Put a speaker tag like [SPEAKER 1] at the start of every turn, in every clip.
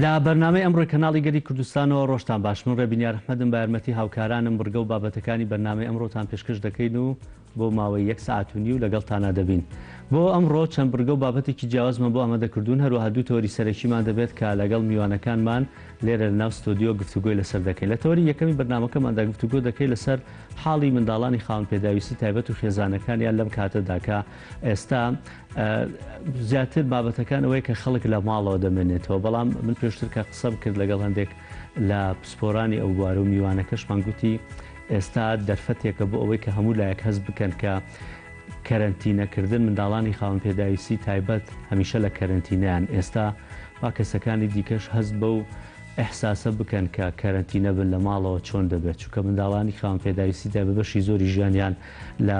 [SPEAKER 1] لە بەرنامەی ئەمڕۆی کەناڵی گەلی کوردستانەوە ڕۆژتان باش، من ڕێبین یارئەحمەدم بە یارمەتی هاوکارانم بڕگە و بابەتەکانی بەرنامەی ئەمڕۆتان پێشکەش دەکەین و بۆ ماوەی یەک سەعات و نیو لەگەڵتانا دەبین. بۆ ئەمڕۆ چەند بڕگە و بابەتێکی جیاوازمان بۆ ئامادە کردوون، هەروەها دوو تەوەری سەرەکیمان دەبێت کە لەگەڵ میوانەکانمان لێرە لەناو ستۆدیۆ گفتوگۆی لەسەر دەکەین. لە تەوەری یەکەمی بەرنامەکەماندا گفتوگۆ دەکەین لەسەر حاڵی منداڵانی خاوەن پێداویستی تایبەت و خێزانەکانیان لەم کاتەدا کە ئێستا زیاتر بابەتەکان ئەوەیە کە خەڵک لە ماڵەوە دەمێنێتەوە، بەڵام من پێشتر کە قسەم کرد لەگەڵ هەندێک لە پسپۆرانی ئەو بوارە و میوانەکەشمان گوتی ئێستا دەرفەتێکە بۆ ئەوەی کە هەموو لایەک هەست بکەن کە کەرەنتینەکردن منداڵانی خاوەن پێداویستی تایبەت هەمیشە لە کەرەنتینەیان، ئێستا با کەسەکانی دیکەش هەست بەو ئیحساسە بکەن کە کەرەنتینە بن لە ماڵەوە چۆن دەبێت، چونکە منداڵانی خاوەن پێداویستی تایبەت بەشی زۆری ژیانیان لە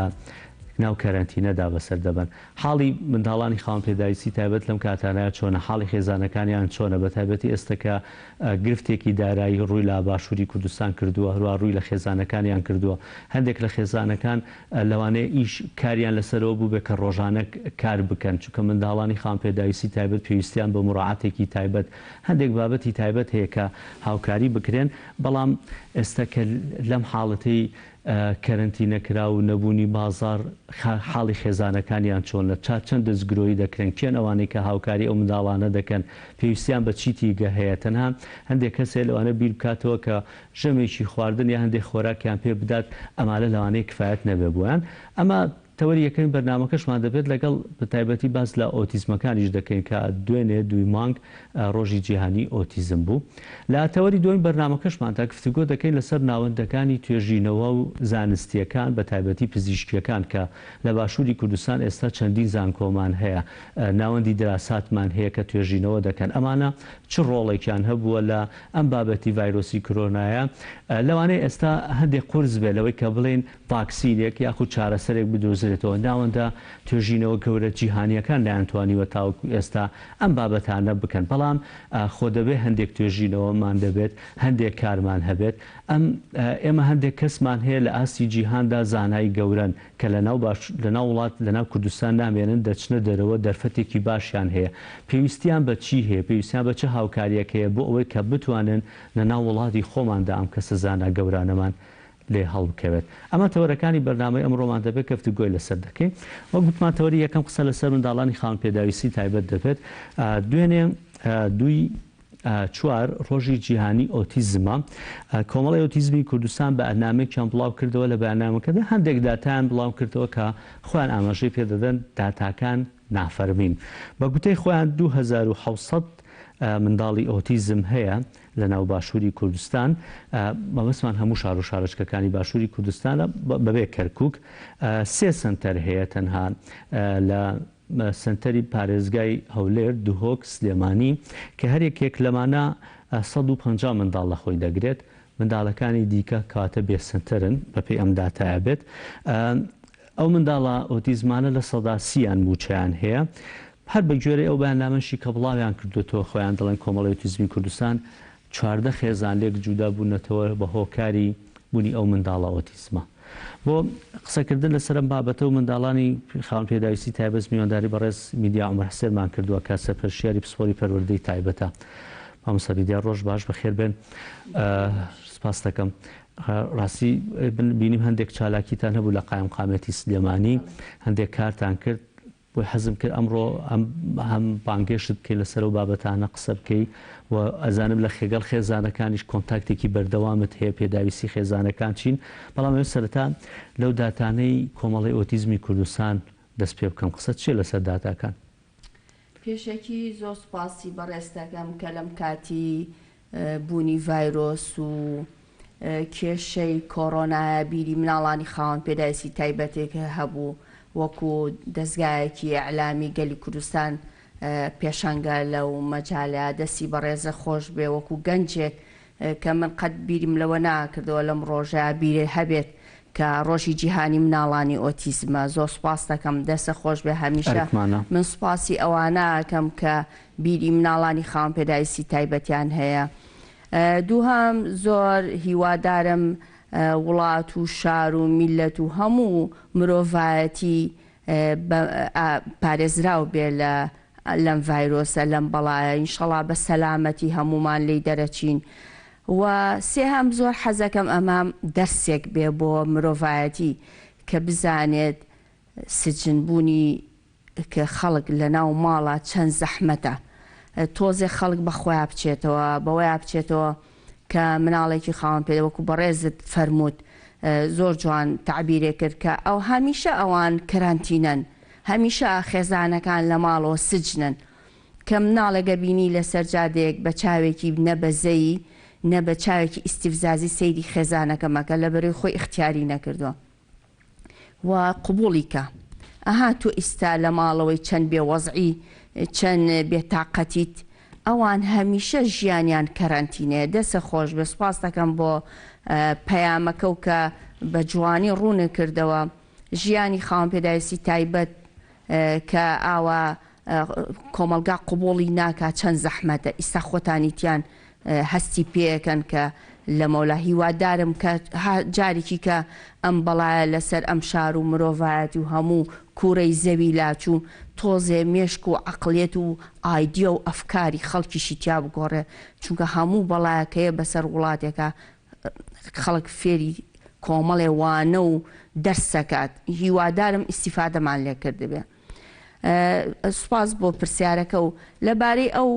[SPEAKER 1] ناو کەرەنتینەدا بەسەر دەبەن. حاڵی منداڵانی خاوەن پێداویستی تایبەت لەم کاتانەیا چۆنە؟ حاڵی خێزانەکانیان چۆنە؟ بەتایبەتی ئێستە کە گرفتێکی دارایی ڕووی لە باشووری کوردستان کردووە، هەروەها ڕووی لە خێزانەکانیان کردووە. هەندێک لە خێزانەکان لەوانەیە ئیش کاریان لەسەرەوە بووبێ کە ڕۆژانە کار بکەن، چونکە منداڵانی خاوەن پێداویستی تایبەت پێویستیان بە موراعاتێکی تایبەت، هەندێک بابەتی تایبەت هەیە کە هاوکاری بکرێن، بەڵام ئێستە کە لەم حاڵەتەی کەرەنتینەکراو و نەبوونی بازاڕ حاڵی خێزانەکانیان چۆنە؟ تا چەند دەستگرۆیی دەکرێن؟ کێن ئەوانەی کە هاوکاری ئەو منداڵانە دەکەن؟ پێویستیان بە چی تیگە هەیە؟ تەنها هەندێک کەس هەیە لەوانەیە بیر بکاتەوە کە ژەمێکی خواردن یا هەندێک خۆراکیان پێ بدات ئەمانە لەوانەیە کفایەت نەبێ بۆیان. ئەمە تەوەری یەکەمی بەرنامەکەشمان دەبێت لەگەڵ بەتایبەتی باس لە ئۆتیزمەکانیش دەکەین کە دوێنێ دووی مانگ ڕۆژی جیهانی ئۆتیزم بوو. لە تەوەری دووەمی بەرنامەکەشماندا گفتوگۆ دەکەین لەسەر ناوەندەکانی توێژینەوە و زانستییەکان بەتایبەتی پزیشکییەکان کە لە باشووری کوردستان ئێستا چەندین زانکۆمان هەیە ناوەندی دراساتمان هەیە کە توێژینەوە دەکەن ئەمانە چ ڕۆڵێکیان هەبووە لە ئەم بابەتی ڤایرۆسی کرۆنایە لەوانەیە ئێستا هەندێک قورس بێت لەوەی کە بڵێین ڤاکسینێک یاخود چارەسەرێک بدۆزرێتەوە، ناوەندە توێژینەوە گەورە جیهانییەکان نەیانتوانیوە تاوەکو ئێستا ئەم بابەتانە بکەن، بەڵام خۆ دەبێت هەندێک توێژینەوەمان دەبێت، هەندێک کارمان هەبێت، ئەم ئێمە هەندێک کەسمان هەیە لە ئاستی جیهاندا زانای گەورەن کە لەناو باش لەناو وڵات لەناو کوردستان نامێنن دەچنە دەرەوە دەرفەتێکی باشیان هەیە پێویستیان بە چی هەیە پێویستیان بە چ هاوکارییەک هەیە بۆ ئەوەی کە بتوانن لەناو وڵاتی خۆماندا ئەم کەسە زانا گەورانەمان لێ هەڵبکەوێت. ئەمە تەوەرەکانی بەرنامەی ئەمڕۆمان دەبێت گفتوگۆی لەسەر دەکەین. وەک گوتمان تەوەری یەکەم قسە لەسەر منداڵانی خاوەن پێداویستی تایبەت دەبێت. دوێنێ دووی چوار ڕۆژی جیهانی ئۆتیزمە. کۆمەڵی ئۆتیزمی کوردستان بەیاننامەیەکیان بڵاو کردەوە، لە بەیاننامەکەدا هەندێک داتایان بڵاو کردەوە کە خۆیان ئاماژەی پێدەدەن داتاکان نافەرمین. بە گوتەی خۆیان 2700 منداڵی ئۆتیزم هەیە لە ناو باشووری کوردستان، مەبەستمان هەموو شار و شارۆچکەکانی باشووری کوردستانە بەبێ کەرکووک، سێ سەنتەر هەیە تەنها لە سەنتەری پارێزگای هەولێر، دهۆک، سلێمانی کە هەر یەکێک لەمانە 150 منداڵ لە خۆی دەگرێت، منداڵەکانی دیکە کەواتە بێ سەنتەرن بەپێی ئەم داتایە بێت. ئەو منداڵە ئۆتیزمانە 30% یان مووچەیان هەیە. هەر بە گوێرەی ئەو بەیاننامەشی کە بڵاویان کردووەتەوە خۆیان دەڵێن کۆمەڵەی ئۆتیزمی کوردستان 14 خێزان لێک جودا بوونەتەوە بە هۆکاری بوونی ئەو منداڵە ئۆتیزمە. بۆ قسەکردن لەسەر ئەم بابەتە و منداڵانی خاوەن پێداویستی تایبەت میوانداری بەڕێز میدیا عومەر حسێنمان کردووە کە سەرپەرشتیاری پسپۆری پەروەردەی تایبەتە. مامۆستا میدیا ڕۆژ باش بەخێر بێن. سپاست دەکەم. ڕاستی من بینیم هەندێک چالاکیتان هەبوو لە قایمقامێتی سلێمانی، هەندێک کارتان کرد، بۆیە حەزم کرد ئەمڕۆ هەم بانگێشت بکەین لەسەر ئەو بابەتانە قسە بکەی و ئەزانم لە خێگەڵ خێزانەکانیش کۆنتاکتێکی بەردەوامت هەیە پێداویستی خێزانەکان چین، بەڵام ئەمەوێت سەرەتا لەو داتانەی کۆمەڵەی ئۆتیزمی کوردستان دەست پێ بکەم، قسەت چییە لەسەر داتاکان؟
[SPEAKER 2] پێشەکی زۆر سوپاسی بەڕێزت دەکەم کە لەم کاتی بوونی ڤایرۆس و کێشەی کۆرۆنایە بیری مناڵانی خاوەن پێداویستی تایبەتێک هەبوو وەکو دەزگایەکی ئیعلامی گەلی کوردستان پێشەنگە لەو مەجالە دەستی بەڕێزە خۆش بێ وەکو گەنجێک کە من قەت بیرم لەوە ناکردەوە لەم ڕۆژە بیرێ هەبێت کە ڕۆژی جیهانی مناڵانی ئۆتیزمە زۆر سوپاست دەکەم دەستت خۆش بێ هەمیشە
[SPEAKER 1] ئەرکمانە.
[SPEAKER 2] من سوپاسی ئەوانە ئەکەم کە بیری مناڵانی خاوەن پێداویستی تایبەتیان هەیە دووهەم زۆر هیوادارم وڵات و شار و میللەت و هەموو مرۆڤایەتی پارێزراو بێ لە. لەم ڤایرۆسە لەم بەڵایە ئینشەڵا بە سەلامەتی هەموومان لێی دەرەچین وە سێهەم زۆر حەزەکەم ئەمە دەرسێک بێ بۆ مرۆڤایەتی کە بزانێت سجن بوونی کە خەڵک لەناو ماڵا چەند زەحمەتە تۆزێ خەڵک بە خۆیا بچێتەوە بەوەیا بچێتەوە کە مناڵێکی خاوەن پێ وەکو بەڕێزت فەرمووت زۆر جوان تەعبیرێ کرد کە ئەو هەمیشە ئەوان کەرەنتینەن هەمیشە خێزانەکان لە ماڵەوە سجنن کە مناڵێک ئەبینی لەسەر جادەیەک بە چاوێکی نە بەزەیی نە بە چاوێکی ئیستیفزازی سەیری خێزانەکە مەکە لەبەرەی خۆی ئیختیاری نەکردوە و قبوڵی کە ئەها تۆ ئیستا لە ماڵەوەی چەند بێ وەزعی چەند بێ تاقەتیت ئەوان هەمیشە ژیانیان کەرەنتینەیە دەست خۆش بێ سوپاست دەکەم بۆ پەیامەکە و کە بە جوانی ڕوونت کردەوە ژیانی خاوەن پێداویستی تایبەت کە ئاوا کۆمەڵگا قبوڵی ناکا چەند زەحمەتە ئیستا خۆتانی تیان هەستی پێکەن کە لەمەولا هیوادارم کە جارێکی کە ئەم بەڵایە لەسەر ئەم شار و مرۆڤایەتی و هەموو کورەی زەوی لاچوو تۆزێ مێشک و عەقڵیەت و ئایدیا و ئەفکاری خەڵکیشی تیا بگۆڕێ چونکە هەموو بەڵایەکەیە بەسەر وڵاتێکا خەڵک فێری کۆمەڵێ وانە و دەرسەکات هیوادارم ئیستیفادەمان لێ کردبێ. سوپاس بۆ پرسیارەکە و لەبارەی ئەو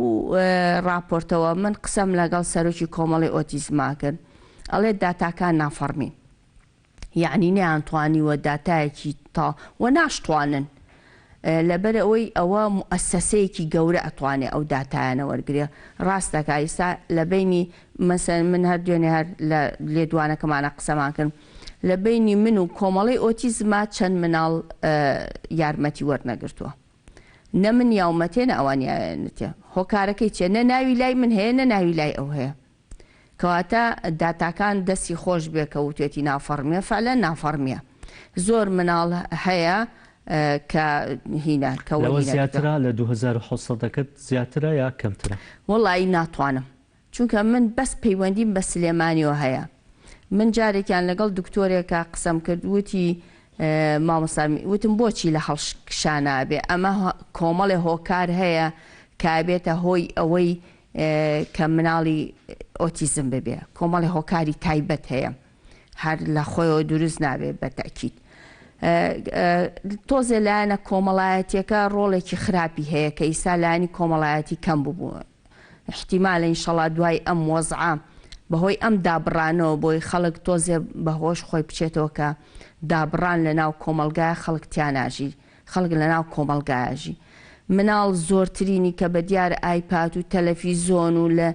[SPEAKER 2] ڕاپۆرتەوە من قسەم لەگەڵ سەرۆکی کۆمەڵی ئۆتیزما کرد ئەڵێ داتاکان نافەڕمین یەعنی نەیانتوانیوە داتایەکی تا و ناشتوانن لەبەر ئەوەی ئەوە موئەسەسەیەکی گەورە ئەتوانێ ئەو داتایانە وەرگرێ ڕاست دەکا ئیستا لە بەینی مەسەن من هەر دوێنێ هەر لە لێدوانەکەمانە قسەمان کرد لە بەینی من و کۆمەڵەی ئۆتیزما چەند مناڵ یارمەتی وەرنەگرتووە نە من یاومەتێ نە ئەوان یاوێنتێ هۆکارەکەی چیە نە ناوی لای من هەیە نە ناوی لای ئەو هەیە کەواتە داتاکان دەستی خۆش بێ کە وتوێتی نافەڕمیە فعلەن نافەڕمیە زۆر مناڵ هەیە کە هینە کە
[SPEAKER 1] لەوە
[SPEAKER 2] وەری نەگرتوە.
[SPEAKER 1] زیاترە لە 2700 ەکەت زیاترە یا کەمترە؟
[SPEAKER 2] وەڵایی ناتوانم چونکە من بەس پەیوەندیم بە سلێمانیەوە هەیە من جارێکیان لەگەڵ دکتۆرێکا قسەم کرد وتی مامۆستا وتم بۆچی لە هەڵکشانا ئەبێ ئەمە کۆمەڵێ هۆکار هەیە کە ئەبێتە هۆی ئەوەی کە مناڵی ئۆتیزم ببێ کۆمەڵی هۆکاری تایبەت هەیە هەر لە خۆیەوە دروست نابێ بە تەئکید تۆزێ لایەنە کۆمەڵایەتیەکە ڕۆڵێکی خراپی هەیە کە ئیسا لایەنی کۆمەڵایەتی کەم ببوو ئیحتیمالە ئینشەڵا دوای ئەم وەزعە بەهۆی ئەم دابڕانەوە بۆی خەڵک تۆزێ بەهۆش خۆی بچێتەوە کە دابڕان لەناو کۆمەڵگایە خەڵک تیا ناژی خەڵک لەناو کۆمەڵگایە ژی مناڵ زۆرترینی کە بەدیار ئایپات و تەلەفیزۆن و لە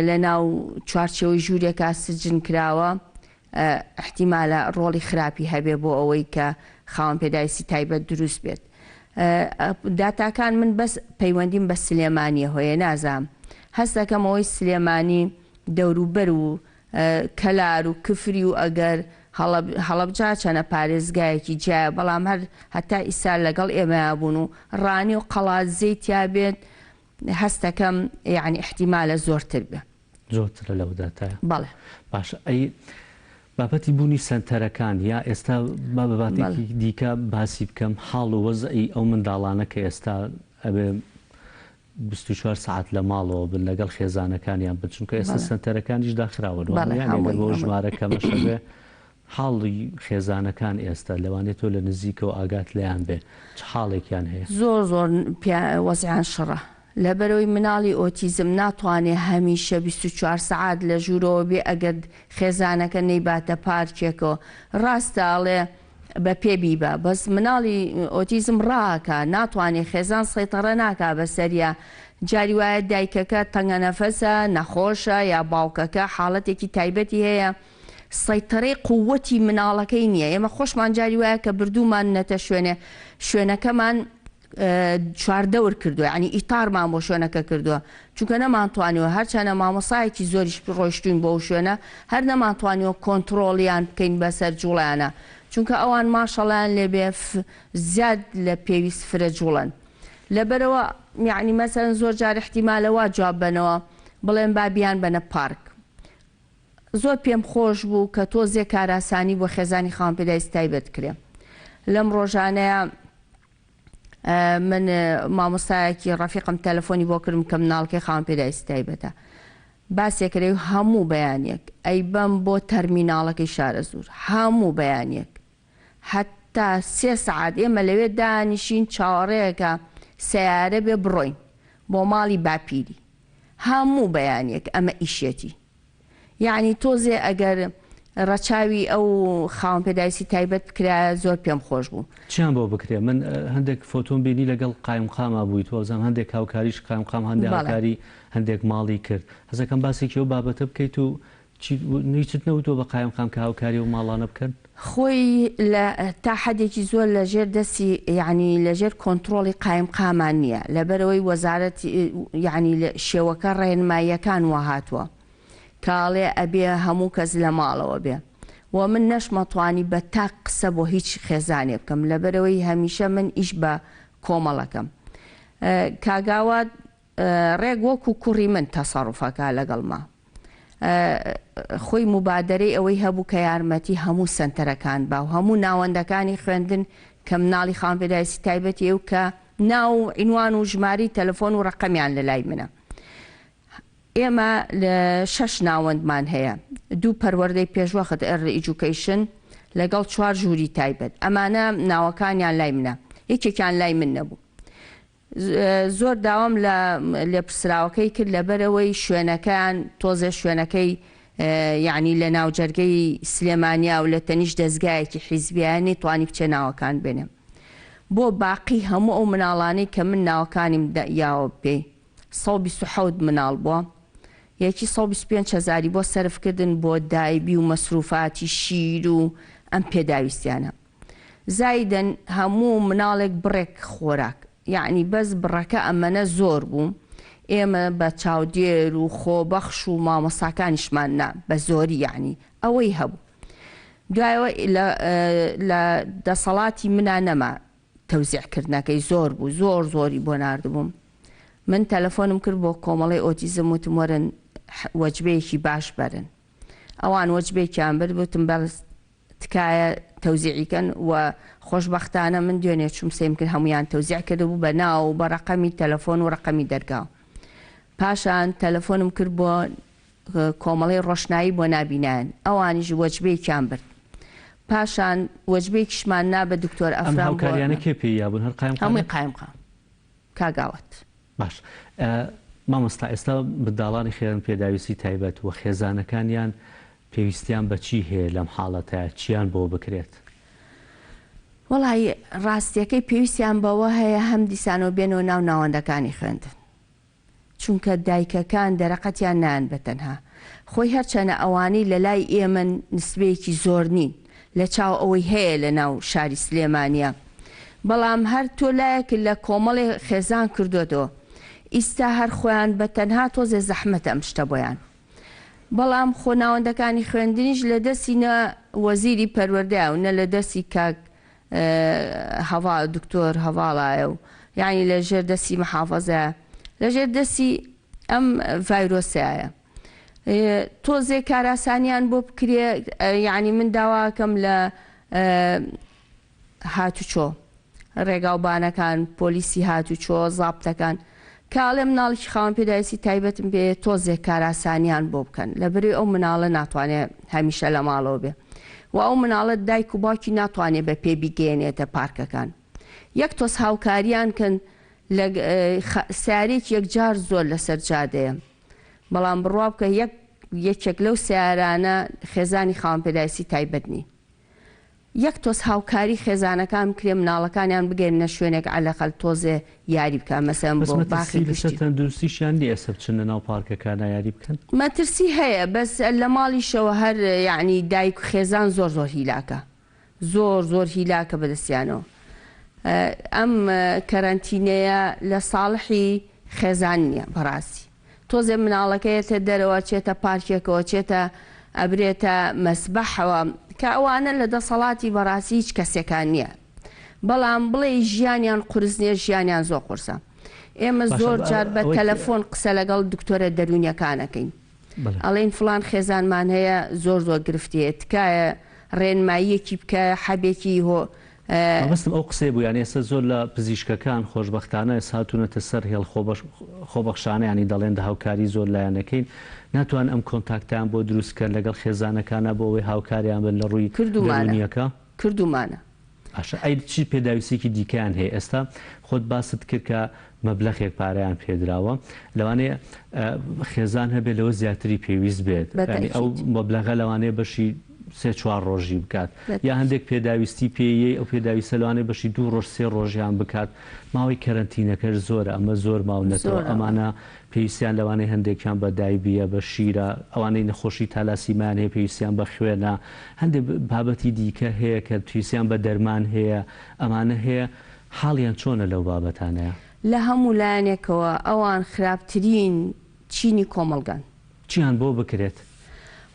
[SPEAKER 2] لەناو چوارچێوەی ژوورێکا سجن کراوە ئیحتیمالە ڕۆڵی خراپی هەبێ بۆ ئەوەی کە خاوەن پێداویستی تایبەت دروست بێت. داتاکان من بەس پەیوەندیم بە سلێمانیە هۆیە نازام هەست دەکەم ئەوەی سلێمانی دەوروبەر و کەلار و کفری و ئەگەر هەڵەبجە چەنە پارێزگایەکی جیایە بەڵام هەر هەتا ئیستا لەگەڵ ئێمەیا بوون و ڕانیە و قەڵادزێی تیا بێت هەستەکەم یەعنی ئیحتیمالە زۆرتر بێ.
[SPEAKER 1] زۆرترە لەو داتایە.
[SPEAKER 2] بەڵێ.
[SPEAKER 1] باشە ئەی بابەتی بوونی سەنتەرەکان یا ئێستا با بە باتێکی دیکە باسی بکەم حاڵ و وەزعی ئەو منداڵانە کە ئێستا ئەبێ 24 سەعات لە ماڵەوە بن لەگەڵ خێزانەکانیان بن چونکە ئێستا سەنتەرەکانیش داخراون یان ئەگەر بەو ژمارە کەمەشە بێ حاڵی خێزانەکان ئێستا لەوانەیە تۆ لە نزیکەوە ئاگات لێیان بێ چ حاڵێکیان هەیە؟
[SPEAKER 2] زۆر زۆر وەزعیان شڕە لەبەرئەوەی مناڵی ئۆتیزم ناتوانێ هەمیشە 24 سەعات لە ژوورەوە بێ ئەگەر خێزانەکە نەیباتە پارکێکەوە ڕاستە ئەڵێ بە پێ بیبە بەس مناڵی ئۆتیزم ڕائەکا ناتوانێ خێزان سەیتەڕە ناکا بەسەریا جاری وایە دایکەکە تەنگەنەفەسە نەخۆشە یا باوکەکە حاڵەتێکی تایبەتی هەیە سەیتەرەی قوتی مناڵەکەی نیە ئێمە خۆشمان جاری وایە کە بردووماننەتە شوێنێ شوێنەکەمان چواردەور کردووە یانی ئیتارمان بۆ شوێنەکە کردووە چونکە نەمانتوانیوە هەرچەنە مامۆسایەکی زۆریش ڕۆیشتوین بۆ ئەو شوێنە هەر نەمانتوانیوە کۆنتڕۆڵیان بکەین بەسەر جوڵەیانە چونکە ئەوان ماشەڵایان لێبێ زیاد لە پێویست فرە جوڵەن لەبەرئەوە یانی مەسەلەن زۆر جار ئیحتیمالە وا جواب بەنەوە بڵێن با بیانبەنە پارک زۆر پێم خۆش بوو کە تۆزێ کاراسانی بۆ خێزانی خاوەن پێداویستی تایبەت بکرێ لەم ڕۆژانەیا. من مامۆستایەکی ڕەفیقم تەلەفۆنی بۆ کردم کە مناڵکەی خاوەن پێداویستی تایبەتە باسێ کرێ هەموو بەیانیەک ئەیبەم بۆ تەرمیناڵەکەی شارەزوور هەموو بەیانیەک هەتا سێ سەعات ئێمە لەوێ دانیشین چاوەڕێکە سەیارە بێ بڕۆین بۆ ماڵی باپیری هەموو بەیانیەک ئەمە ئیشیەتی یەعنی تۆزێ ئەگەر ڕەچاوی ئەو خاوەن پێداویستی تایبەت بکرایە زۆر پێم خۆش بوو.
[SPEAKER 1] چیان بۆ بکرێ؟ من هەندێک فۆتۆم بینی لەگەڵ قایمقاما بوویت وابزانم هەندێک هاوکاریش قایمقام هەندێک هاوکاری هەندێک ماڵی کرد حەزەکەم باسێکی ئەو بابەتە بکەیت و چی هیچت نەوتووە بە قایمقام کە هاوکاری ئەو ماڵانە بکەن؟
[SPEAKER 2] خۆی لە تا حەدێکی زۆر لە ژێر دەستی یەعنی لە ژێر کۆنتڕۆڵی قایمقامان نییە لەبەرئەوەی وەزارەتی یەعنی شێوەکە ڕێنماییەکان وا هاتووە کە ئەڵێ ئەبێ هەموو کەس لە ماڵەوە بێ و من نەشمەتوانی بە تاک قسە بۆ هیچ خێزانێ بکەم لەبەرئەوەی هەمیشە من ئیش بە کۆمەڵەکەم کاگاوات ڕێک وەکو کوڕی من تەسەڕوفەکا لەگەڵما. خۆی موبادەرەی ئەوەی هەبوو کە یارمەتی هەموو سەنتەرەکان با و هەموو ناوەندەکانی خوێندن کە مناڵی خاوەن پێداویستی تایبەتی و کە ناو و عینوان و ژمارەی تەلەفۆن و ڕەقەمیان لەلای منە. ئێمە شەش ناوەندمان هەیە، دوو پەروەردەی پێشوەخت، Early Education، لەگەڵ چوار ژووری تایبەت. ئەمانە ناوەکانیان لای منە، یەکێکیان لای من نەبوو. زۆر داوام لە لێپرسراوەکەی کرد لەبەرئەوەی شوێنەکەیان تۆزێ شوێنەکەی یەعنی لە ناوجەرگەی سلێمانیا و لە تەنیشت دەزگایەکی حیزبیایە نەیتوانی بچێ ناوەکان بێنێ بۆ باقی هەموو ئەو مناڵانەی کە من ناوەکانیم یاوە پێی 127 مناڵ بووە یەکی 125 هەزاری بۆ سەرف کردن بۆ دایبی و مەسروفاتی شیر و ئەم پێداویستیانە. زایدەن هەموو مناڵێک بڕێک خۆراک یەعنی بەس بڕەکە ئەمەنە زۆر بوو ئێمە بە چاودێر و خۆبەخش و مامۆستاکانیشمان نا بە زۆری یەعنی ئەوەی هەبوو دوایەوە لە لە دەسەڵاتی منا نەما تەوزیع کردنەکەی زۆر بوو زۆر زۆری بۆ ناردبووم من تەلەفۆنم کرد بۆ کۆمەڵەی ئۆتیزم وتم وەرن وەجبەیەکی باش بەرن ئەوان وەجبەیەکیان برد وتم بەس تکایە تەوزیعی کەن و خۆشبەختانە من دوێنێ چووم سەیرم کرد هەموویان تەوزیع کردبوو بە ناو و بە ڕەقەمی تەلەفۆن و ڕەقەمی دەرگا پاشان تەلەفۆنم کرد بۆ کۆمەڵەی ڕۆشنایی بۆ نابینایان ئەوانیش وەجبەیەکیان برد پاشان وەجبەیەکیشمان نا بە دکتۆر
[SPEAKER 1] ئەم
[SPEAKER 2] ئەفرام بۆ
[SPEAKER 1] هاوکاریانە کێ پێی یابوون هەر قایمقام
[SPEAKER 2] هەمووی قایمقام کاک ئاوات.
[SPEAKER 1] باش مامۆستا ئێستا منداڵانی خێرن پێداویستی تایبەت و خێزانەکانیان پێویستیان بە چی هەیە لەم حاڵەتە چیان بۆ بکرێت؟
[SPEAKER 2] وەڵایی ڕاستیەکەی پێویستیان بەوە هەیە هەم دیسانەوە بێنەوە ناو ناوەندەکانی خوێندن چونکە دایکەکان دەرەقەتیان نایەن بەتەنها خۆی هەرچەنە ئەوانەی لەلای ئێمەن نسبەیەکی زۆر نین لە چاو ئەوەی هەیە لە ناو شاری سلێمانیا بەڵام هەر تۆ لایەکت لە کۆمەڵێ خێزان کردۆتەوە ئیستا هەر خۆیان بەتەنها تۆزێ زەحمەتە ئەم شتە بۆیان بەڵام خۆ ناوەندەکانی خوێندنیش لە دەستی نە وەزیری پەروەردەیە و نە لە دەستی کاک هەڤاڵ دکتۆر هەڤاڵایە و یانی لە ژێر دەستی محافەزەیە لە ژێر دەستی ئەم ڤایرۆسەیە تۆزێ کاراسانیان بۆ بکرێ یانی من داواکەم لە هاتوچۆ، ڕێگاوبانەکان، پۆلیسی هاتوچۆ، زابتەکان، کە ئەڵێ مناڵێکی خاوەن پێداویستی تایبەتم پێیە تۆزێک کارئاسانیان بۆ بکەن لەبەرئەوەی ئەو مناڵە ناتوانێ هەمیشە لە ماڵەوە بێ و ئەو مناڵە دایک و باوکی ناتوانێ بە پێ بیگەیەنێتە پارکەکان یەک تۆز هاوکاریان کەن لە سەیارەیەکی یەکجار زۆر لەسەر جادەیە بەڵام بڕوا بکە یەک یەکێک لەو سەیارانە خێزانی خاوەن پێداویستی تایبەت نین. یەک تۆز هاوکاری خێزانەکان بکرێ مناڵەکانیان بگەیننە شوێنێک عەلەقەل تۆزێ یاری بکا مەسەلەن
[SPEAKER 1] بەس
[SPEAKER 2] بۆ
[SPEAKER 1] مەترسی
[SPEAKER 2] باخی
[SPEAKER 1] لەسەر
[SPEAKER 2] گشتی.
[SPEAKER 1] تەندروستیشیان نیە ئێستا بچن لەناو پارکەکانا یاری بکەن؟
[SPEAKER 2] مەترسی هەیە بەس لە ماڵیشەوە هەر یەعنی دایک و خێزان زۆر زۆر هیلاکە زۆر زۆر هیلاکە بەدەستیانەوە ئەم کەرەنتینەیە لە ساڵحی خێزان نیە بەڕاستی. تۆزێ مناڵەکە یەتە دەرەوە چێتە پارکێکەوە چێتە ئەبرێتە مەسبەحەوە کە ئەوانە لە دەسەڵاتی بەڕاستی هیچ کەسێکا نیە بەڵام بڵێی ژیانیان قورس نیە ژیانیان زۆر قورسە ئێمە
[SPEAKER 1] باشە
[SPEAKER 2] زۆر جار بە
[SPEAKER 1] ئەوەی
[SPEAKER 2] تەلەفۆن قسە لەگەڵ دکتۆرە دەروونیەکان ئەکەین
[SPEAKER 1] بەڵێ.
[SPEAKER 2] ئەڵێین فڵان خێزانمان هەیە زۆر زۆر گرفتی هەیە تکایە ڕێنماییەکی بکە حەبێکی هۆ.
[SPEAKER 1] مەبەستم ئەو قسەیە بوو یانی ئێستا زۆر لە پزیشکەکان خۆشبەختانە ئێستا هاتوونەتە سەر هێڵ خۆبەخشانە یانی دەڵێن هاوکاری زۆر لایەنەکەین ناتوان ئەم کۆنتاکتیان بۆ دروست کەن لەگەڵ خێزانەکانە بۆ ئەوەی هاوکاریان بن لە ڕووی
[SPEAKER 2] کردومانە
[SPEAKER 1] دەروونیەکە؟
[SPEAKER 2] کردومانە.
[SPEAKER 1] باشە ئەی چ پێداویستیەکی دیکەیان هەیە ئێستا خۆت باست کرد کە مەبلەغێک پارەیان پێدراوە لەوانەیە خێزان هەبێت لەوە زیاتری پێویست بێت یانی ئەو مەبلەغە لەوانەیە بەشی سێ چوار ڕۆژی بکات یا هەندێک پێداویستی پێیەی ئەو پێداویستە لەوانەیە بەشی دوو ڕۆژ سێ ڕۆژیان بکات ماوەی کەرەنتینەکەش زۆرە ئەمە زۆر ماونەتەوە ئەمانە پێویستیان لەوانەیە هەندێکیان بە دایبیە بە شیرە ئەوانەی نەخۆشی تالاسیمایان هەیە پێویستیان بە خوێنە هەندێک بابەتی دیکە هەیە کە پێویستیان بە دەرمان هەیە ئەمانە هەیە حاڵیان چۆنە لەو بابەتانەیا؟
[SPEAKER 2] لە هەموو لایەنێکەوە ئەوان خراپترین چینی کۆمەڵگەن.
[SPEAKER 1] چیان بۆ بکرێت؟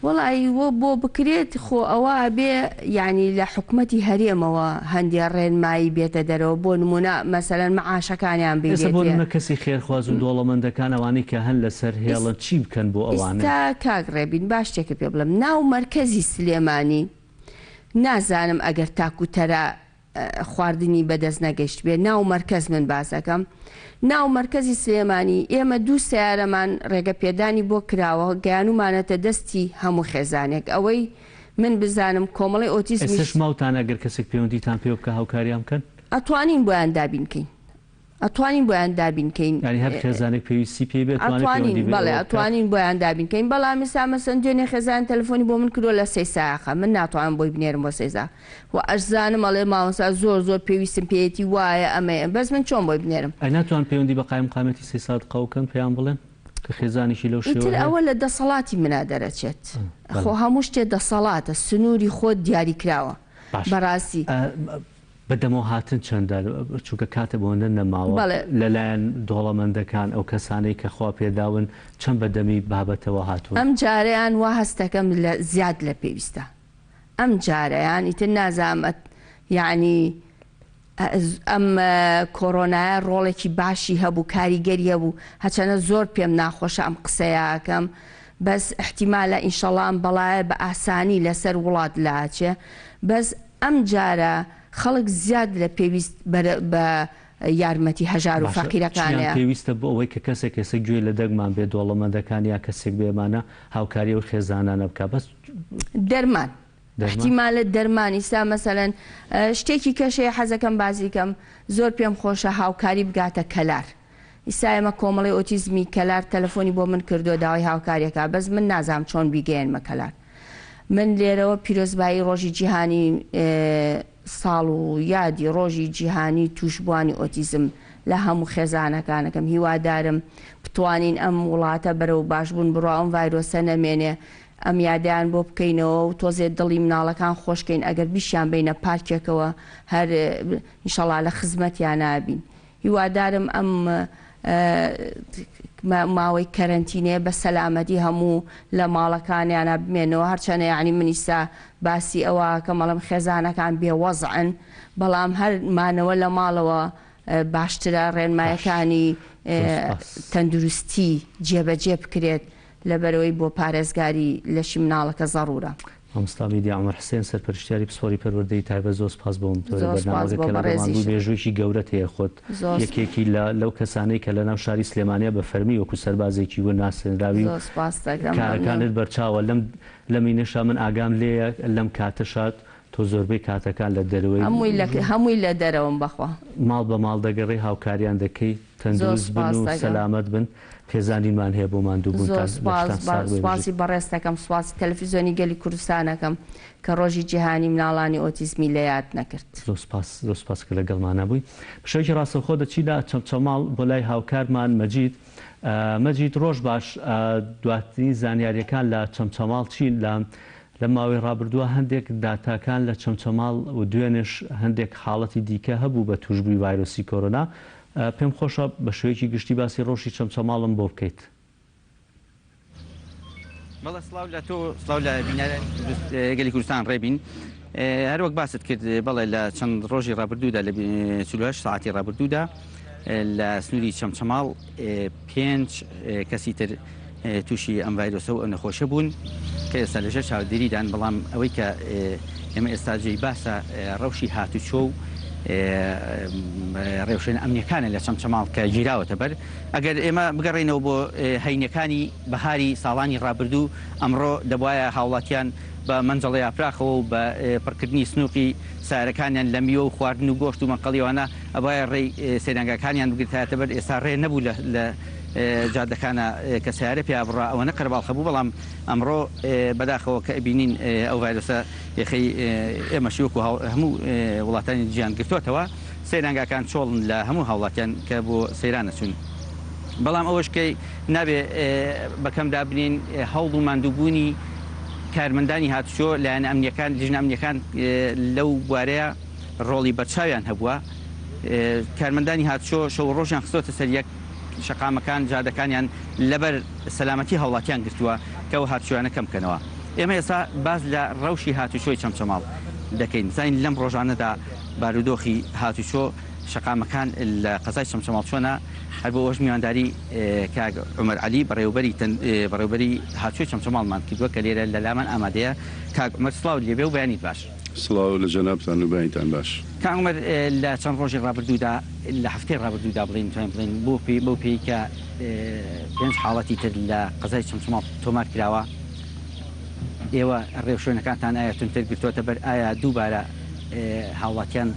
[SPEAKER 2] وەڵایی وە بۆ بکرێت خۆ ئەوە ئەبێ یانی لە حکومەتی هەرێمەوە هەندێ ڕێنمایی بێتە دەرەوە بۆ نمونە مەسەلەن مەعاشەکانیان
[SPEAKER 1] ئێستا بۆ
[SPEAKER 2] بیرێتێ.
[SPEAKER 1] نمونە کەسی خێرخواز و دۆڵەمەندەکان ئەوانەی کە هەن لەسەر هێڵن چی بکەن بۆ ئەوانە؟
[SPEAKER 2] ئیستا کاک ڕێبین با شتێکت پێ بڵێم ناو مەرکەزی سلێمانی نازانم ئەگەر تاک و تەرا خواردنی بەدەست نەگەشتبێ ناو مەرکەز من باس ئەکەم ناو مەرکەزی سلێمانی ئێمە دوو سەیارەمان ڕێگە پێدانی بۆ کراوە گەیانومانەتە دەستی هەموو خێزانێک ئەوەی من بزانم کۆمەڵەی ئۆتیزمیش
[SPEAKER 1] ئێستەش ماوتان ئەگەر کەسێک پەیوەندیتان پێوە بکا هاوکاریان بکەن؟
[SPEAKER 2] ئەتوانین بۆیان دابین کەین ئەتوانین بۆیان دابین کەین.
[SPEAKER 1] یانی هەر خێزانێک پێویستی پێی بێت ئەتوانێت
[SPEAKER 2] ئەتوانین
[SPEAKER 1] پەیوەندی بە
[SPEAKER 2] بەڵێ
[SPEAKER 1] ئێوە بکات؟
[SPEAKER 2] ئەتوانین بۆیان دابین کەین بەڵام ئیستا مەسەن دوێنێ خێزان تەلەفۆنی بۆ من کردوە لە سەیساقە من ناتوانم بۆی بنێرم بۆ سەیساق وە ئەشزانم ئەڵێ مامۆستا زۆر زۆر پێویستم پێیەتی وایە ئەمەیە بەس من چۆن بۆی بنێرم.
[SPEAKER 1] ئەی ناتوان پەیوەندی بە قایمقامیەتی سەیسادقەوە بکەن پێیان بڵێن کە خێزانێکی لەو شێوە
[SPEAKER 2] ئیتر
[SPEAKER 1] هەیە؟
[SPEAKER 2] ئەوە لە دەسەڵاتی منا دەرەچێت خۆ
[SPEAKER 1] بەڵێ.
[SPEAKER 2] هەموو شتێ دەسەڵاتە سنوری خۆت دیاری کراوە
[SPEAKER 1] باشە
[SPEAKER 2] بەڕاستی.
[SPEAKER 1] بە دەمەوە هاتن چەندە چونکە کاتە بۆندە نەماوە
[SPEAKER 2] بەڵێ.
[SPEAKER 1] لەلایەن دۆڵەمەندەکان ئەو کەسانەی کە خوا پێداون چەند بە دەمی بابەتەوە هاتوون؟
[SPEAKER 2] ئەم جارەیان وا هەستەکەم لە زیاد لە پێویستە ئەم جارەیان ئیتر نازانم ئەت یەعنی ئەم کۆرۆنایە ڕۆڵێکی باشی هەبوو کاریگەری هەبوو هەچەنە زۆر پێم ناخۆشە ئەم قسەیە ئەکەم بەس ئیحتیمالە ئینشەڵا ئەم بەڵایە بە ئاسانی لەسەر وڵات لاچێ بەس ئەم جارە خەڵک زیاد لە پێویست بەرە بە یارمەتی هەژار و
[SPEAKER 1] باشە چیان
[SPEAKER 2] فەقیرەکانەیە.
[SPEAKER 1] پێویستە بۆ ئەوەی کە کەسێک ئێستا گوێی لە دەنگمان بێت دۆڵەمەندەکان یا کەسێک بێ ئەمانە هاوکاری ئەو خێزانانە بکا بەس
[SPEAKER 2] دەرمان
[SPEAKER 1] دەرمان؟
[SPEAKER 2] ئیحتیمالە دەرمان ئیستا مەسەلەن شتێکی کەش هەیە حەزەکەم باسی کەم زۆر پێم خۆشە هاوکاری بگاتە کەلار ئیستا ئێمە کۆمەڵەی ئۆتیزمی کەلار تەلەفۆنی بۆ من کردووە داوای هاوکاری ئەکا بەس من نازانم چۆن بیگەیەنمە کەلار من لێرەوە پیرۆزبایی ڕۆژی جیهانی ساڵ و یادی ڕۆژی جیهانی تووشبووانی ئۆتیزم لە هەموو خێزانەکانەکەم هیوادارم بتوانین ئەم وڵاتە بەرەو باشبوون بڕوا ئەم ڤایرۆسە نەمێنێ ئەم یادەیان بۆ بکەینەوە و تۆزێ دڵی مناڵەکان خۆشکەین ئەگەر بیشیان بەینە پارکێکەوە هەر ئینشەڵا لە خزمەتیانا بین هیوادارم ئەم ماوەی کەرەنتینەیە بە سەلامەتی هەموو لە ماڵەکانیانا بمێنەوە هەرچەنە یانی من ئیستا باسی ئەوە ئەکەم ئەڵێم خێزانەکان بێ وەزعن بەڵام هەر مانەوە لە ماڵەوە باشترە
[SPEAKER 1] باش
[SPEAKER 2] ڕێنمایەکانی
[SPEAKER 1] زۆر سوپاس.
[SPEAKER 2] تەندروستی جێبەجێ بکرێت لەبەرئەوەی بۆ پارێزگاری لەشی مناڵەکە زەڕورە.
[SPEAKER 1] مامۆستا میدیا عومەر حسێن سەرپەرشتیاری پسپۆری پەروەردەی تایبەت زۆر سوپاس بۆ ئەم تۆرە
[SPEAKER 2] زۆر سوپاس
[SPEAKER 1] بەرنامەکە
[SPEAKER 2] بۆ
[SPEAKER 1] کە لەگەڵمان بووی
[SPEAKER 2] بەڕێزیشت.
[SPEAKER 1] مێژوویەکی گەورەت هەیە خۆت
[SPEAKER 2] زۆر
[SPEAKER 1] یەکێکی لە لەو کەسانەی کە لەناو شاری سلێمانیا بە فەرمی وەکو سەربازێکی ون ناسێنراوی و
[SPEAKER 2] زۆر سوپاست دەکەم مەمنون.
[SPEAKER 1] کارەکانت بەرچاوە لەم لەمینەشا من ئاگام لێیە لەم کاتەشا تۆ زۆربەی کاتەکان لە دەرەوەی
[SPEAKER 2] هەمووی لە هەمووی لە دەرەوەم بەخوا.
[SPEAKER 1] ماڵ بە ماڵ دەگەڕێی هاوکاریان دەکەی
[SPEAKER 2] زۆر
[SPEAKER 1] تەندروست بن
[SPEAKER 2] سوپاست
[SPEAKER 1] و
[SPEAKER 2] دەکەم.
[SPEAKER 1] سەلامەت بن پێزانینمان هەیە بۆ
[SPEAKER 2] زۆر
[SPEAKER 1] ماندووبوونتان
[SPEAKER 2] سوپاس
[SPEAKER 1] لەشتان ساغ بێ بژیت.
[SPEAKER 2] سوپاسی بەڕێزت ئەکەم سوپاسی تەلەفیزۆنی گەلی کوردستان ئەکەم کە ڕۆژی جیهانی مناڵانی ئۆتیزمی لە یاد نەکرد.
[SPEAKER 1] زۆر سوپاس زۆر سوپاس کە لەگەڵمانا بووی. بە شێوەیەکی ڕاستەوخۆ دەچینە چەمچەماڵ بۆ لای هاوکارمان مەجید. مەجید ڕۆژ باش دواترین زانیاریەکان لە چەمچەماڵ چین؟ لە لەم ماوەی ڕابردووە هەندێک داتاکان لە چەمچەماڵ و دوێنێش هەندێک حاڵەتی دیکە هەبوو بە تووشبووی ڤایرۆسی کۆرۆنا پێم خۆشە بە شێوەیەکی گشتی باسی ڕەوشی چەمچەماڵم بۆ بکەیت.
[SPEAKER 3] بەڵێ سڵاو لە تۆ سڵاو لە بینەرانی گەلی کوردستان ڕێبین هەروەک باست کرد بەڵێ لە چەند ڕۆژی ڕابردوودا لە 48 ساعتی ڕابردوودا لە سنووری چەمچەماڵ پێنج کەسی تر تووشی ئەم ڤایرۆسە و ئەو نەخۆشە بوون کە ئێستا لەژێر چاودێریدان بەڵام ئەوەی کە ئێمە ئێستا جێی باسە ڕەوشی هاتوچۆ و ڕێوشوێنە ئەمنیەکانە لە چەمچەماڵ کە گیراوەتە بەر. ئەگەر ئێمە بگەڕێینەوە بۆ هەینەکانی بەهاری ساڵانی ڕابردوو، ئەمڕۆ دەبوایە هاوڵاتیان بە مەنجەڵە یاپراخەوە و بە پڕکردنی سنوقی سەیارەکانیان لە میوە و خواردن و گۆشت و مەنقەڵی ئەوانە ئەبوایە ڕێی سەیرانگاکانیان بگرتایەتە بەر، ئێستا ڕێ نەبوو لە جادەکانا کە سەیارە پیا بڕا ئەوەنە قەرەباڵخە بوو، بەڵام ئەمڕۆ بەداخەوە کە ئەبینین ئەو ڤایرۆسە یەخەی ئێمەشی وەکو هەموو وڵاتانی جیهان گرتۆتەوە، سەیرانگاکان چۆڵن لە هەموو هاوڵاتیان کە بۆ سەیران ئەچوون. بەڵام ئەوەش کە نابێ بە کەم دابنێین هەوڵ و ماندووبوونی کارمەندانی هاتوچۆ، لایەنە ئەمنییەکان، لیژنە ئەمنییەکان لەو بوارەیە ڕۆڵی بەرچاویان هەبووە. کارمەندانی هاتوچۆ شەو و ڕۆژیان خستۆتە سەر یەک، شەقامەکان، جادەکانیان لەبەر سەلامەتی هاوڵاتیان گرتووە کە ئەو هاتوچۆیانە کەم بکەنەوە. ئێمە ئێستا باس لە ڕەوشی هاتوچۆی چەمچەماڵ دەکەین. بزانین لەم ڕۆژانەدا بارودۆخی هاتوچۆ شەقامەکان لە قەزای چەمچەماڵ چۆنە؟ هەر بۆ ئەوەش میوانداری کاک عومەر عەلی بەڕێوەبەری بەڕێوەبەری هاتوچۆی چەمچەماڵمان کردووە کە لێرە لە لامان ئامادەیە. کاک عومەر سڵاوت لێبێ و بەیانیت باش.
[SPEAKER 4] سڵاو لە جەنابتان و بەینتان باش.
[SPEAKER 3] کاک عومەر لە چەند ڕۆژی ڕابردوودا لە هەفتەی ڕابردوودا بڵێین توانین بڵێین بۆ پێی بەو پێی کە پێنج حاڵەتی تر لە قەزای چەمچەماڵ تۆمار کراوە ئێوە ڕێوشوێنەکانتان ئایا توندتر گرتووەتە بەر ئایا دووبارە هاوڵاتیان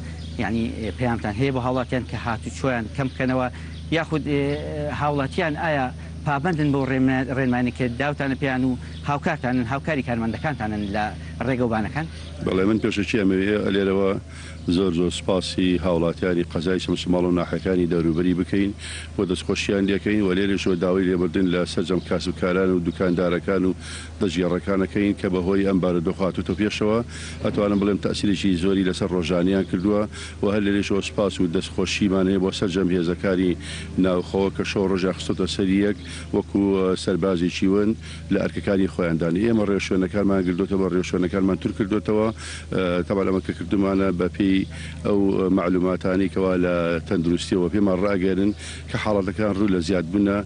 [SPEAKER 3] یعنی پەیامتان هەیە بۆ هاوڵاتیان کە هاتوچۆیان کەم بکەنەوە یاخود هاوڵاتیان ئایا پابەندن بەو ڕێنمایانەی کە داوتانە پێیان و هاوکارتانن هاوکاری کارمەندەکانتانن لە ڕێگەوبانەکان؟
[SPEAKER 4] بەڵێ من پێشەکی ئەمەوێ لێرەوە زۆر زۆر سوپاسی هاوڵاتیانی قەزای چەمچەماڵ و ناحیەکانی دەوروبەری بکەین و دەستخۆشیان لێکەین و لێرەشەوە داوای لێبوردن لە سەرجەم کاسبکاران و دوکاندارەکان و دەستگێڕەکان ئەکەین کە بەهۆی ئەم بارودۆخە هاتووتە پێشەوە ئەتوانم بڵێم تەئسیرێکی زۆری لەسەر ڕۆژانیان کردووە و هەر لێرەشەوە سوپاس و دەستخۆشیمان هەیە بۆ سەرجەم هێزەکانی ناوخۆ کە شەو ڕۆژیان خستۆتە سەر یەک وەکو سەربازێکی ون لە ئەرکەکانی خۆیاندان. ئێمە ڕێوشوێنەکانمان گردۆتەوە، ڕێوشوێنەکانمان تور کردۆتەوە، تەبعەن ئەمە کە کردوومانە بە پێی ئەو مەعلوماتانەی کەوا لە تەندروستیەوە پێمان ڕائەگەیەنن کە حاڵەتەکان ڕوو لە زیادبوونە،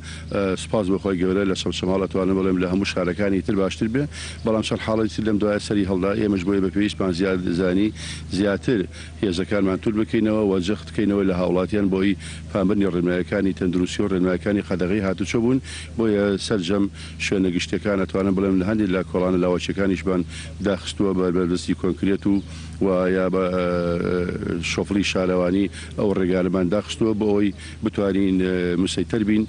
[SPEAKER 4] سوپاس بۆ خوای گەورە لە چەمچەماڵ ئەتوانم بڵێم لە هەموو شارەکانی تر باشتر بێ، بەڵام چەند حاڵەتی تر لەم دوایە سەری هەڵدا، ئێمەش بۆیە بە پێویستمان زیاد زانی زیاتر هێزەکانمان تور بکەینەوە و جەخت بکەینەوە لە هاوڵاتیان بۆی پابەندی ڕێنمایەکانی تەندروستی و ڕێنمایەکانی قەدەغەی هاتوچۆ بوون، بۆیە سەرجەم شوێنە گشتیەکان ئەتوانم بڵێم لە هەندێک لە کۆڵانە لاوەکیەکانیشمان داخستووە بە بەربەستی کۆنکرێت و و یا بە شۆفڵی شارەوانی ئەو ڕێگانەمان داخستووە بۆ ئەوەی بتوانین مسەیتەر بین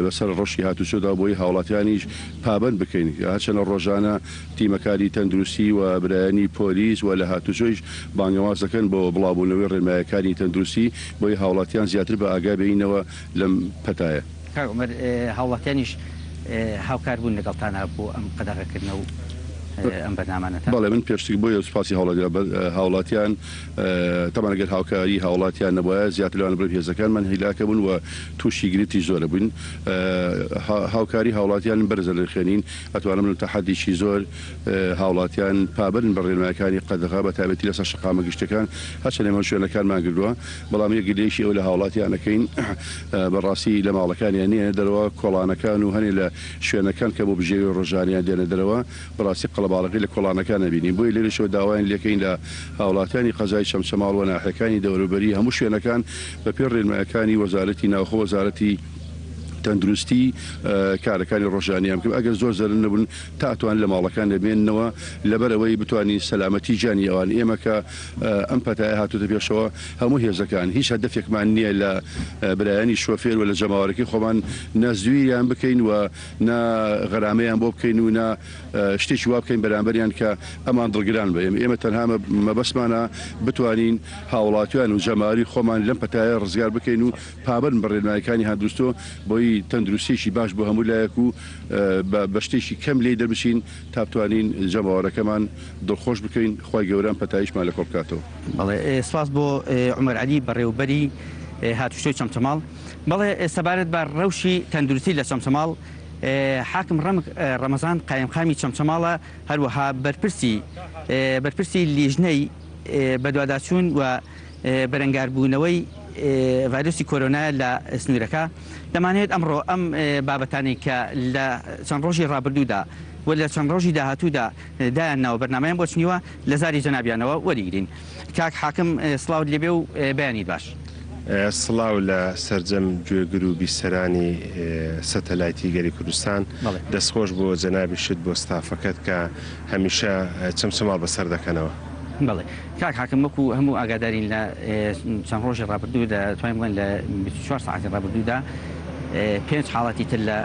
[SPEAKER 4] بەسەر ڕەوشی هاتوچۆدا و بۆی هاوڵاتیانیش پابەند بکەین هەرچەنە ڕۆژانە تیمەکانی تەندروستی و برایانی پۆلیس و لە هاتوچۆیش بانگەواز دەکەن بۆ بڵاوبوونەوەی ڕێنمایەکانی تەندروستی بۆی هاوڵاتیان زیاتر بە ئاگا بێینەوە لەم پەتایە.
[SPEAKER 3] کاک عومەر هاوڵاتیانیش هاوکار بوون لەگەڵتانا بۆ ئەم قەدەغەکردنە و ئەم بەرنامانەتان؟
[SPEAKER 4] بەڵێ من پێشتر بۆیە سوپاسی هاوڵاتیان تەبعەن گەر هاوکاری هاوڵاتیان نەبوایە زیاتر لەوانە بڵێم هێزەکانمان هیلاکە بوون و تووشی گرفتی زۆرە بووین هاوکاری هاوڵاتیان بەرز دەنرخێنین ئەتوانم بڵێم تا حەدێکی زۆر هاوڵاتیان پابەندن بە ڕێنمایەکانی قەدەغە بە تایبەتی لەسەر شەقامە گشتیەکان هەرچەند ئێمە شوێنەکانمان گردووە بەڵام یەک گلەیەکی ئەوە لە هاوڵاتیان ئەکەین بەڕاستی لە ماڵەکانیان نێنە دەرەوە کۆڵانەکان و هەنێ لە شوێنەکان کە بۆ بژێوی ڕۆژانەیان دێنە دەرەوە بەڕاستی قەڵەباڵغی لە کۆڵانەکان ئەبینین بۆیە لێرەشەوە داوایان لێکەین لە هاوڵاتیانی قەزای چەمچەماڵ و ناحیەکانی دەوروبەری هەموو شوێنەکان بەپێی ڕێنمایەکانی وەزارەتی ناوخۆ وەزارەتی تەندروستی کارەکانی ڕۆژانیان بکەن ئەگەر زۆر زەرەر نەبوون تا ئەتوان لە ماڵەکان دەمێننەوە لەبەر ئەوەی بتوانین سەلامەتی گیانی ئەوان ئێمە کە ئەم پەتایە هاتووتە پێشەوە هەموو هێزەکان هیچ هەدەفێکمان نییە لە برایانی شۆفێر و لە جەماوەرەکەی خۆمان نە زویریان بکەین و نە غەرامەیان بۆ بکەین و نە شتێکی وا بکەین بەرامبەریان کە ئەمان دڵگران بە ئێمە ئێمە تەنها مەبەستمانە بتوانین هاوڵاتیان و جەماوەری خۆمان لەم پەتایە ڕزگار بکەین و پابەند بە ڕێنمایەکانی هەندروستۆ بۆی تەندروستیەکی باش بۆ هەموو لایەک و بە شتێکی کەم لێی دەربچین تا بتوانین جەماوەرەکەمان دڵخۆش بکەین خوای گەورە ئەم پەتایشمان لە کۆڵ بکاتەوە.
[SPEAKER 3] بەڵێ سپاس بۆ عومەر عەلی بەڕێوبەری هاتوچۆی چەمچەماڵ. بەڵێ سەبارەت بە ڕەوشی تەندروستی لە چەمچەماڵ حاکم ڕەمک ڕەمەزان قایمقامی چەمچەماڵە هەروەها بەرپرسی بەرپرسی لیژنەی بەدواداچوون و بەرەنگاربوونەوەی ڤایرۆسی کۆرۆنایە لە سنوورەکە. دەمانەوێت ئەمڕۆ ئەم بابەتانەی کە لە چەند ڕۆژی ڕابردوودا و لە چەند ڕۆژی داهاتوودا دایان ناوە بەرنامەیان بۆ چنیوە لە زاری جەنابیانەوە وەریگرین. کاک حاکم سڵاوت لێبێ و بەیانیت باش.
[SPEAKER 5] سڵاو لە سەرجەم گوێگر و بیسەرانی سەتەلایتی گەلی کوردستان. دەستخۆش بۆ جەنابیشت بۆ ستافەکەت کە هەمیشە چەمچەماڵ بەسەر دەکەنەوە.
[SPEAKER 3] بەڵێ کاک حاکم وەکو هەموو ئاگادارین لە چەند ڕۆژی ڕابردوو لە توانین بڵێن لە 24 ساعەتی ڕابردوودا پێنج حاڵەتی تر لە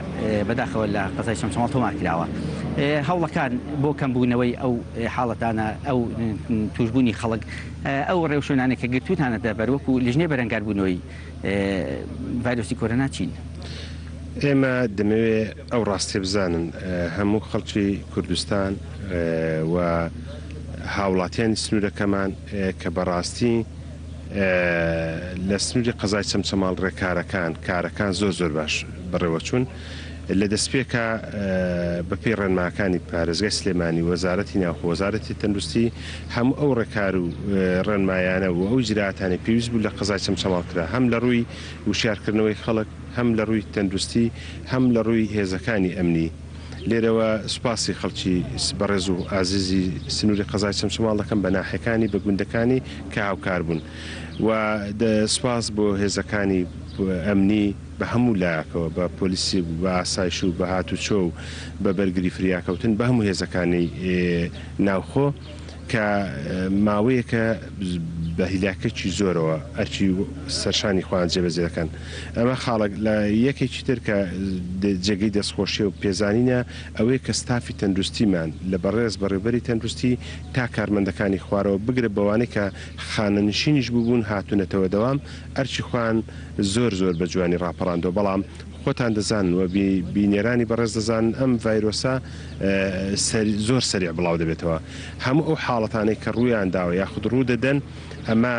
[SPEAKER 3] بەداخەوە لە قەزای چەمچەماڵ تۆمار کراوە. هەوڵەکان بۆ کەمبوونەوەی ئەو حاڵەتانە ئەو توشبوونی خەڵک ئەو ڕێوشوێنانەی کە گرتووتانەتە بەر وەکو لیژنەی بەرەنگاربوونەوەی ڤایرۆسی کۆرۆنا چین؟
[SPEAKER 5] ئێمە دەمەوێ ئەو ڕاستیە بزانن هەموو خەڵکی کوردستان و هاوڵاتیانی سنوورەکەمان کە بەڕاستی لە سنووری قەزای چەمچەماڵ ڕێکارەکان کارەکان زۆر زۆر باش بەڕێوەچوون لە دەستپێکا بەپێی ڕێنماکانی پارێزگای سلێمانی، وەزارەتی ناوخۆ، وەزارەتی تەندروستی هەموو ئەو ڕێکار و ڕێنمایانە و ئەو ئیجرائاتانەی پێویست بوو لە قەزای چەمچەماڵ کرا هەم لە ڕووی وشیارکردنەوەی خەڵک هەم لە ڕووی تەندروستی هەم لە ڕووی هێزەکانی ئەمنی. لێرەوە سوپاسی خەڵکی بەڕێز و ئازیزی سنووری قەزای چەمچەماڵ دەکەم بە ناحیەکانی بە گوندەکانی کە هاوکار بوون و سوپاس بۆ هێزەکانی ئەمنی بە هەموو لایەکەوە بە پۆلیسی و بە ئاسایش و بە هاتوچۆ و بە بەرگری فریاکەوتن بە هەموو هێزەکانی ناوخۆ کە ماوەیەکە بە هیلاکەکی زۆرەوە ئەرکی سەرشانی خۆیان جێبەجێ دەکەن. ئەمە خاڵێک لە یەکێکی تر کە جێگەی دەستخۆشیە و پێزانینە ئەوەیە کە ستافی تەندروستیمان لە بەڕێز بەڕێوبەری تەندروستی تا کارمەندەکانی خوارەوە بگرە بەوانەی کە خانەنشینیش بووبوون هاتوونەتەوە دەوام ئەرکی خۆیان زۆر زۆر بە جوانی ڕاپەڕاندوە بەڵام خۆتان دەزانن و بینەرانی بەڕێز دەزانن ئەم ڤایرۆسە زۆر سەریع بڵاو دەبێتەوە هەموو ئەو حاڵەتانەی کە ڕوویان داوە یاخود ڕوو دەدەن ئەمە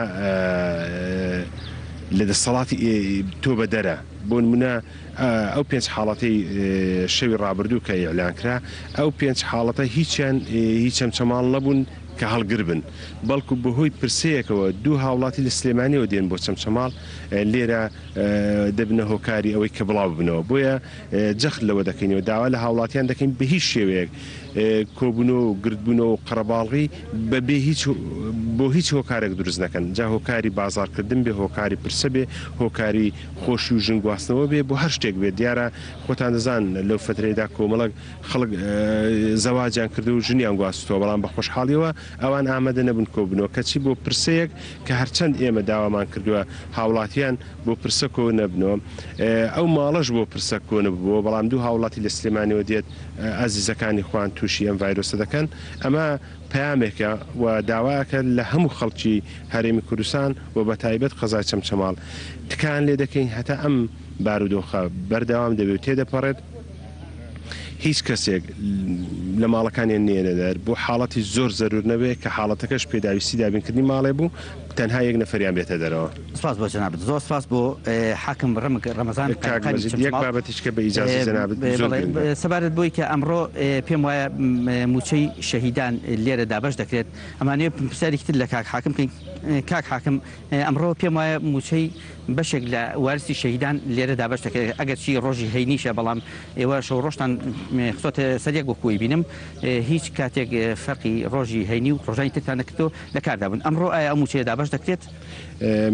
[SPEAKER 5] لە دەسەڵاتی تۆ بەدەرە بۆ نمونە ئەو پێنج حاڵەتەی شەوی ڕابردوو کە ئیعلان کرا ئەو پێنج حاڵەتە هیچیان هی چەمچەماڵ نەبوون کە هەڵگر بن بەڵکو بەهۆی پرسەیەکەوە دوو هاوڵاتی لە سلێمانیەوە دێن بۆ چەمچەماڵ لێرە دەبنە هۆکاری ئەوەی کە بڵاو ببنەوە بۆیە جەخت لەوە دەکەینەوە داوا لە هاوڵاتیان دەکەین بە هیچ شێوەیەک کۆبوونەوە و گردبوونەوە و قەرەباڵغی بەبێ هیچ بۆ هیچ هۆکارێک دروست نەکەن جا هۆکاری بازاڕکردن بێ هۆکاری پرسە بێ هۆکاری خۆشی و ژن گواستنەوە بێ بۆ هەر شتێک بێت دیارە خۆتان دەزان لەو فترەیدا کۆمەڵک خەڵک زەواجیان کردو و ژنیان گواستووە بەڵام بە خۆشحاڵیەوە ئەوان ئامادە نەبوون کۆببنەوە کەچی بۆ پرسەیەک کە هەرچەند ئێمە داوامان کردووە هاوڵاتیان بۆ پرسە کۆ نەبنەوە ئەو ماڵەش بۆ پرسە کۆ نەببووە بەڵام دوو هاوڵاتی لە سلێمانیەوە دێت ئازیزەکانی خۆیان تووشی ئەم ڤایرۆسە دەکەن ئەمە پەیامێکە و داوایەکە لە هەموو خەڵکی هەرێمی کوردستان و بەتایبەت قەزای چەمچەماڵ تکایان لێ دەکەین هەتا ئەم بارودۆخە بەردەوام دەبێت و تێدەپەڕێت هیچ کەسێک لە ماڵەکانیان نەیەنە دەر بۆ حاڵەتی زۆر زەرور نەبێ کە حاڵەتەکەش پێداویستی دابینکردنی ماڵێ بوو تەنها یەک نەفەریان بێتە دەرەوە.
[SPEAKER 3] سپاس بۆ جەنابت زۆر سپاس بۆ حاکم ڕمک ڕەمەزان
[SPEAKER 5] کاک
[SPEAKER 3] قایمقامی
[SPEAKER 5] مەجید یەک
[SPEAKER 3] چەمچەماڵ
[SPEAKER 5] بابەتیش کە بە ئیجازەی جەنابت زۆر
[SPEAKER 3] بەڵێ
[SPEAKER 5] گرنگە.
[SPEAKER 3] سەبارەت بۆی کە ئەمڕۆ پێم وایە مووچەی شەهیدان لێرە دابەش دەکرێت ئەمانەوێ پرسیارێکی تر لە کاک حاکم بکەین کاک حاکم ئەمڕۆ پێم وایە مووچەی بەشێک لە وارسی شەهیدان لێرە دابەش دەکرێت، ئەگەرچی ڕۆژی هەینیشە، بەڵام ئێوە شەو ڕۆژتان خستۆتە سەر یەک وەکو ئەیبینم هیچ کاتێک فەرقی ڕۆژی هەینی و ڕۆژانی ترتان نەکردو لە کاردا بوون، ئەمڕۆ ئایا ئەو مووچەیە دابەش دەکرێت؟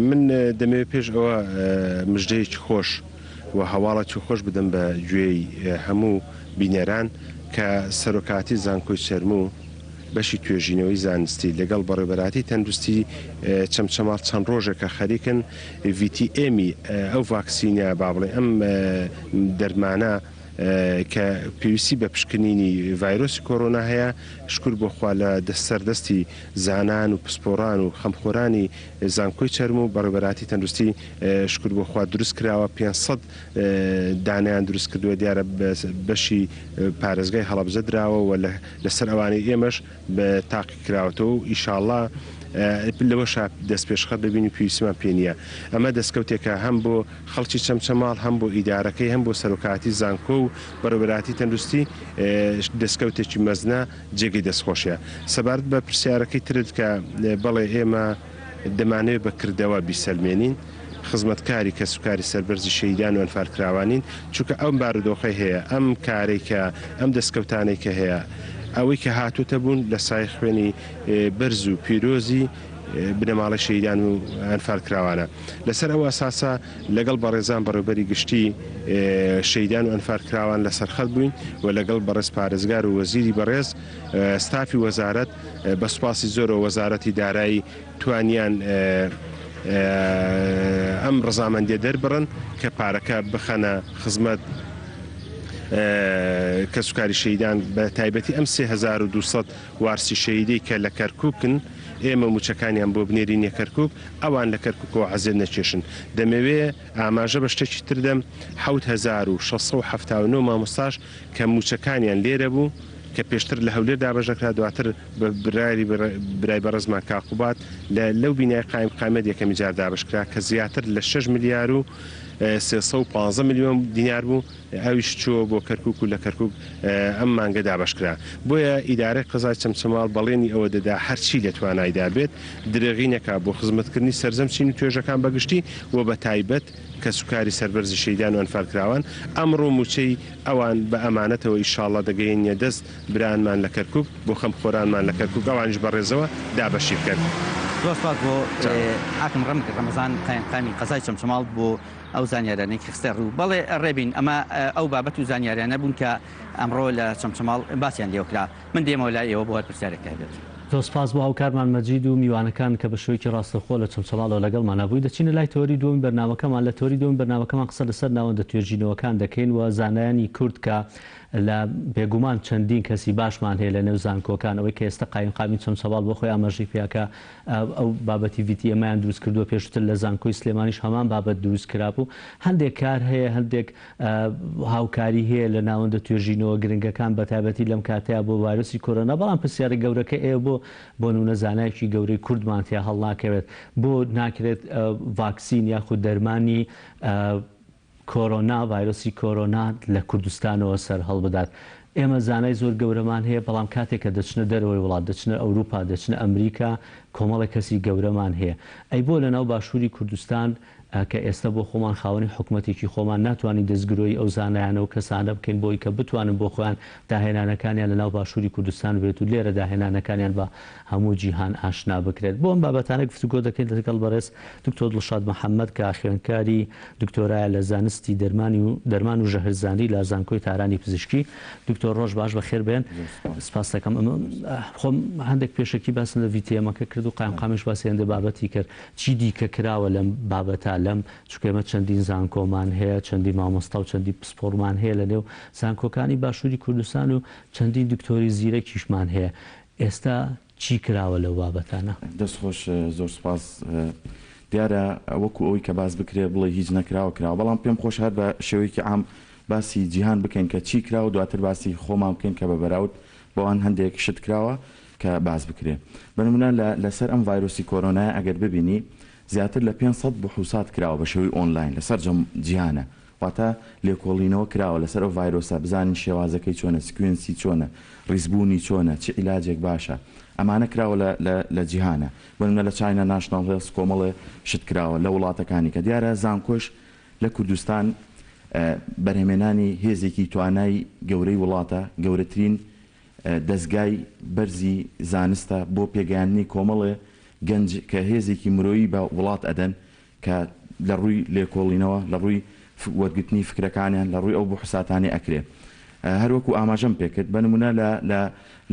[SPEAKER 5] من دەمەوێت پێش ئەوە مژدەیەکی خۆش و هەواڵێکی خۆش بدەم بە گوێی هەموو بینەران کە سەرۆکایەتی زانکۆی چەرموو، بەشی توێژینەوەی زانستی لەگەڵ بەڕێوبەرایەتی تەندروستی چەمچەماڵ چەند ڕۆژێکە خەریکن ڤی تی ئێمی ئەو ڤاکسینە با بڵێین ئەم دەرمانە کە پێویستی بە پشکنینی ڤایرۆسی کۆرۆنا هەیە شکور بۆ خوا لە سەر دەستی زانان و پسپۆران و خەمخۆرانی زانکۆی چەرموو بەڕێوبەرایەتی تەندروستی شکور بۆ خوا دروست کراوە 500 دانەیان دروست کردووە دیارە بەشی پارێزگای هەڵەبجە دراوە و لەسەر ئەوانەی ئێمەش تاقی کراوەتەوە و ئیشاڵڵا لەوەشا دەستپێشخەر دەبین و پێویستیمان پێ نییە. ئەمە دەستکەوتێکە هەم بۆ خەڵکی چەمچەماڵ، هەم بۆ ئیدارەکەی، هەم بۆ سەرۆکایەتی زانکۆ و بەڕێوەبەرایەتی تەندروستی دەستکەوتێکی مەزنە، جێگەی دەستخۆشیە. سەبارەت بە پرسیارەکەی ترت کە بەڵێ ئێمە دەمانەوێت بە کردەوە بیسەلمێنین. خزمەتکاری کەسوکاری سەربەرزی شەهیدان و ئەنفالکراوانین، چونکە ئەم بارودۆخەی هەیە، ئەم کارەی کە، ئەم دەستکەوتانەی کە هەیە، ئەوەی کە هاتۆتە بوون لە سایەی خوێنی بەرز و پیرۆزی بنەماڵەی شەهیدان و ئەنفالکراوانە. لەسەر ئەو ئەساسە لەگەڵ بەڕێزان بەڕێوبەری گشتی شەهیدان و ئەنفالکراوان لەسەر خەت بووین و لەگەڵ بەڕێز پارێزگار و وەزیری بەڕێز ستافی وەزارەت بە سوپاسی زۆرەوە وەزارەتی دارایی توانیان ئەم ڕەزامەندیە دەربڕن کە پارەکە بخەنە خزمەت کەسوکاری شەهیدان بە تایبەتی ئەم 3200 وارسی شەهیدەی کە لە کەرکوکن ئێمە موچەکانیان بۆ بنێرینە کەرکوک ئەوان لە کەرکوکەوە عەزێت نەکێشن دەمەوێ ئاماژە بە شتێکی تر دەم 7679 مامۆستاش کە موچەکانیان لێرە بوو کە پێشتر لە هەولێر دابەش دەکرا دواتر بە براری برای بەڕێزمان کاک قوباد لە لەو بینای قایمقامیەت یەکەمین جار دابەش کرا کە زیاتر لە شەش ملیار و 315 ملیۆن دینار بوو ئەویش چووە بۆ کەرکوک و لە کەرکوک ئەم مانگە دابەش کرا بۆیە ئیدارەی قەزای چەمچەماڵ بەڵێنی ئەوە دەدا هەرچی لە توانایدا بێت درێغی نەکا بۆ خزمەتکردنی سەرجەم چین و توێژەکان بە گشتی و بە تایبەت کەسوکاری سەربەرزی شەهیدان و ئەنفالکراوان ئەمڕۆ مووچەی ئەوان بە ئەمانەتەوە ئیشاڵڵا دەگەیەنینە دەست برانمان لە کەرکوک بۆ خەمخۆرانمان لە کەرکوک ئەوانیش بە ڕێزەوە دابەشی بکەن.
[SPEAKER 3] زۆر سوپاس بۆ حاکم ڕەمک ڕەمەزان قایمقامی قەزای چەمچەماڵ بۆ ئەو زانیاریانەی کە خستە ڕوو. بەڵێ ڕێبین ئەمە ئەو بابەت و زانیاریانە بوون کە ئەمڕۆ لە چەمچەماڵ باسیان لێوە کرا. من دێمەوە لای ئێوە بۆ هەر پرسیارێک کە هەبێت.
[SPEAKER 1] زۆر سپاس بۆ هاوکارمان مەجید و میوانەکان کە بە شێوەیەکی ڕاستەوخۆ لە چەمچەماڵەوە لەگەڵمانا بووی. دەچینە لای تەوەری دووەمی بەرنامەکەمان. لە تەوەری دووەمی بەرنامەکەمان قسە لەسەر ناوەندە توێژینەوەکان دەکەین و زانایانی کورد کە لە بێگومان چەندین کەسی باشمان هەیە لە نێو زانکۆکان ئەوەی کە ئێستا قایمقامی چەمچەماڵ بۆ خۆی ئاماژەی پێکا ئەو بابەتی VTM-یان دروست کردووە پێشتر لە زانکۆی سلێمانیش هەمان بابەت دروست کرابوو هەندێک کار هەیە هەندێک هاوکاری هەیە لە ناوەندە توێژینەوە گرنگەکان بەتایبەتی لەم کاتەیا بۆ ڤایرۆسی کۆرۆنا، بەڵام پرسیارە گەورەکە ئێ بۆ بۆ نمونە زانایەکی گەورەی کوردمان تیا هەڵناکەوێت؟ بۆ ناکرێت ڤاکسین یاخود دەرمانی کۆرۆنا ڤایرۆسی کۆرۆنا لە کوردستانەوە سەرهەڵبدات؟ ئێمە زانای زۆر گەورەمان هەیە بەڵام کاتێک کە دەچنە دەرەوەی وڵات دەچنە ئەوروپا دەچنە ئەمریکا کۆمەڵێک کەسی گەورەمان هەیە ئەی بۆ لەناو باشوری کوردستان کە ئێستا بۆ خۆمان خاوەنی حکومەتێکی خۆمان ناتوانین دەستگرۆی ئەو زانایانە و کەسانە بکەین بۆی کە بتوانن بۆ خۆیان داهێنانەکانیان لە ناو باشووری کوردستان بێت و لێرە داهێنانەکانیان بە هەموو جیهان ئاشنا بکرێت. بۆ ئەم بابەتانە گفتوگۆ دەکەین لەگەڵ بەڕێز دکتۆر دڵشاد محەمەد کە خوێندکاری دکتۆرایە لە زانستی دەرمانی و دەرمان و ژەهرزانی لە زانکۆی تارانی پزیشکی. دکتۆر ڕۆژ باش بەخێر بێن. سپاس دەکەم. خۆم هەندێک پێشەکی باسم لە VTM-ەکە کرد و قایمقامیش باسی هەندێک بابەتی کرد. چی دیکە کراوە لەم بابەتە لەم چونکە ئێمە چەندین زانکۆمان هەیە چەندین مامۆستا و چەندین پسپۆڕمان هەیە لە نێو زانکۆکانی باشووری کوردستان و چەندین دکتۆری زیرەکیشمان هەیە ئێستا چی کراوە لەو بابەتانە؟
[SPEAKER 6] دەست خۆش زۆر سوپاس دیارە وەکو ئەوەی کە باس بکرێ بڵێ هیچ نەکراوە کراوە بەڵام پێم خۆشە هەر بە شێوەیەکی عام باسی جیهان بکەین کە چی کراوە دواتر باسی خۆمان بکەین کە بە بەراورد بەوان هەندێک شت کراوە کە باس بکرێ. بە نمونە لە لەسەر ئەم ڤایرۆسی کۆرۆنایە ئەگەر ببینی زیاتر لە 500 بحوسات کراوە بە شێوەی ئۆنلاین لە سەرجەم جیهانە واتە لێکۆڵینەوە کراوە لەسەر ئەو ڤایرۆسە بزانین شێوازەکەی چۆنە sequence ی چۆنە ڕیزبوونی چۆنە چ عیلاجێک باشە ئەمانە کراوە لە لە لە جیهانە بۆ نمونە لە China National Health کۆمەڵێ شت کراوە لە وڵاتەکانی کە دیارە زانکۆش لە کوردستان بەرهەمێنانی هێزێکی توانای گەورەی وڵاتە گەورەترین دەزگای بەرزی زانستە بۆ پێگەیاندنی کۆمەڵێ گەنج کە هێزێکی مرۆیی بە وڵات ئەدەن کە لە ڕووی لێکۆڵینەوە لە ڕووی وەرگرتنی فکرەکانیان لە ڕووی ئەو بوحوساتانەی ئەکرێ هەر وەکو ئاماژەم پێکرد بە نمونە لە لە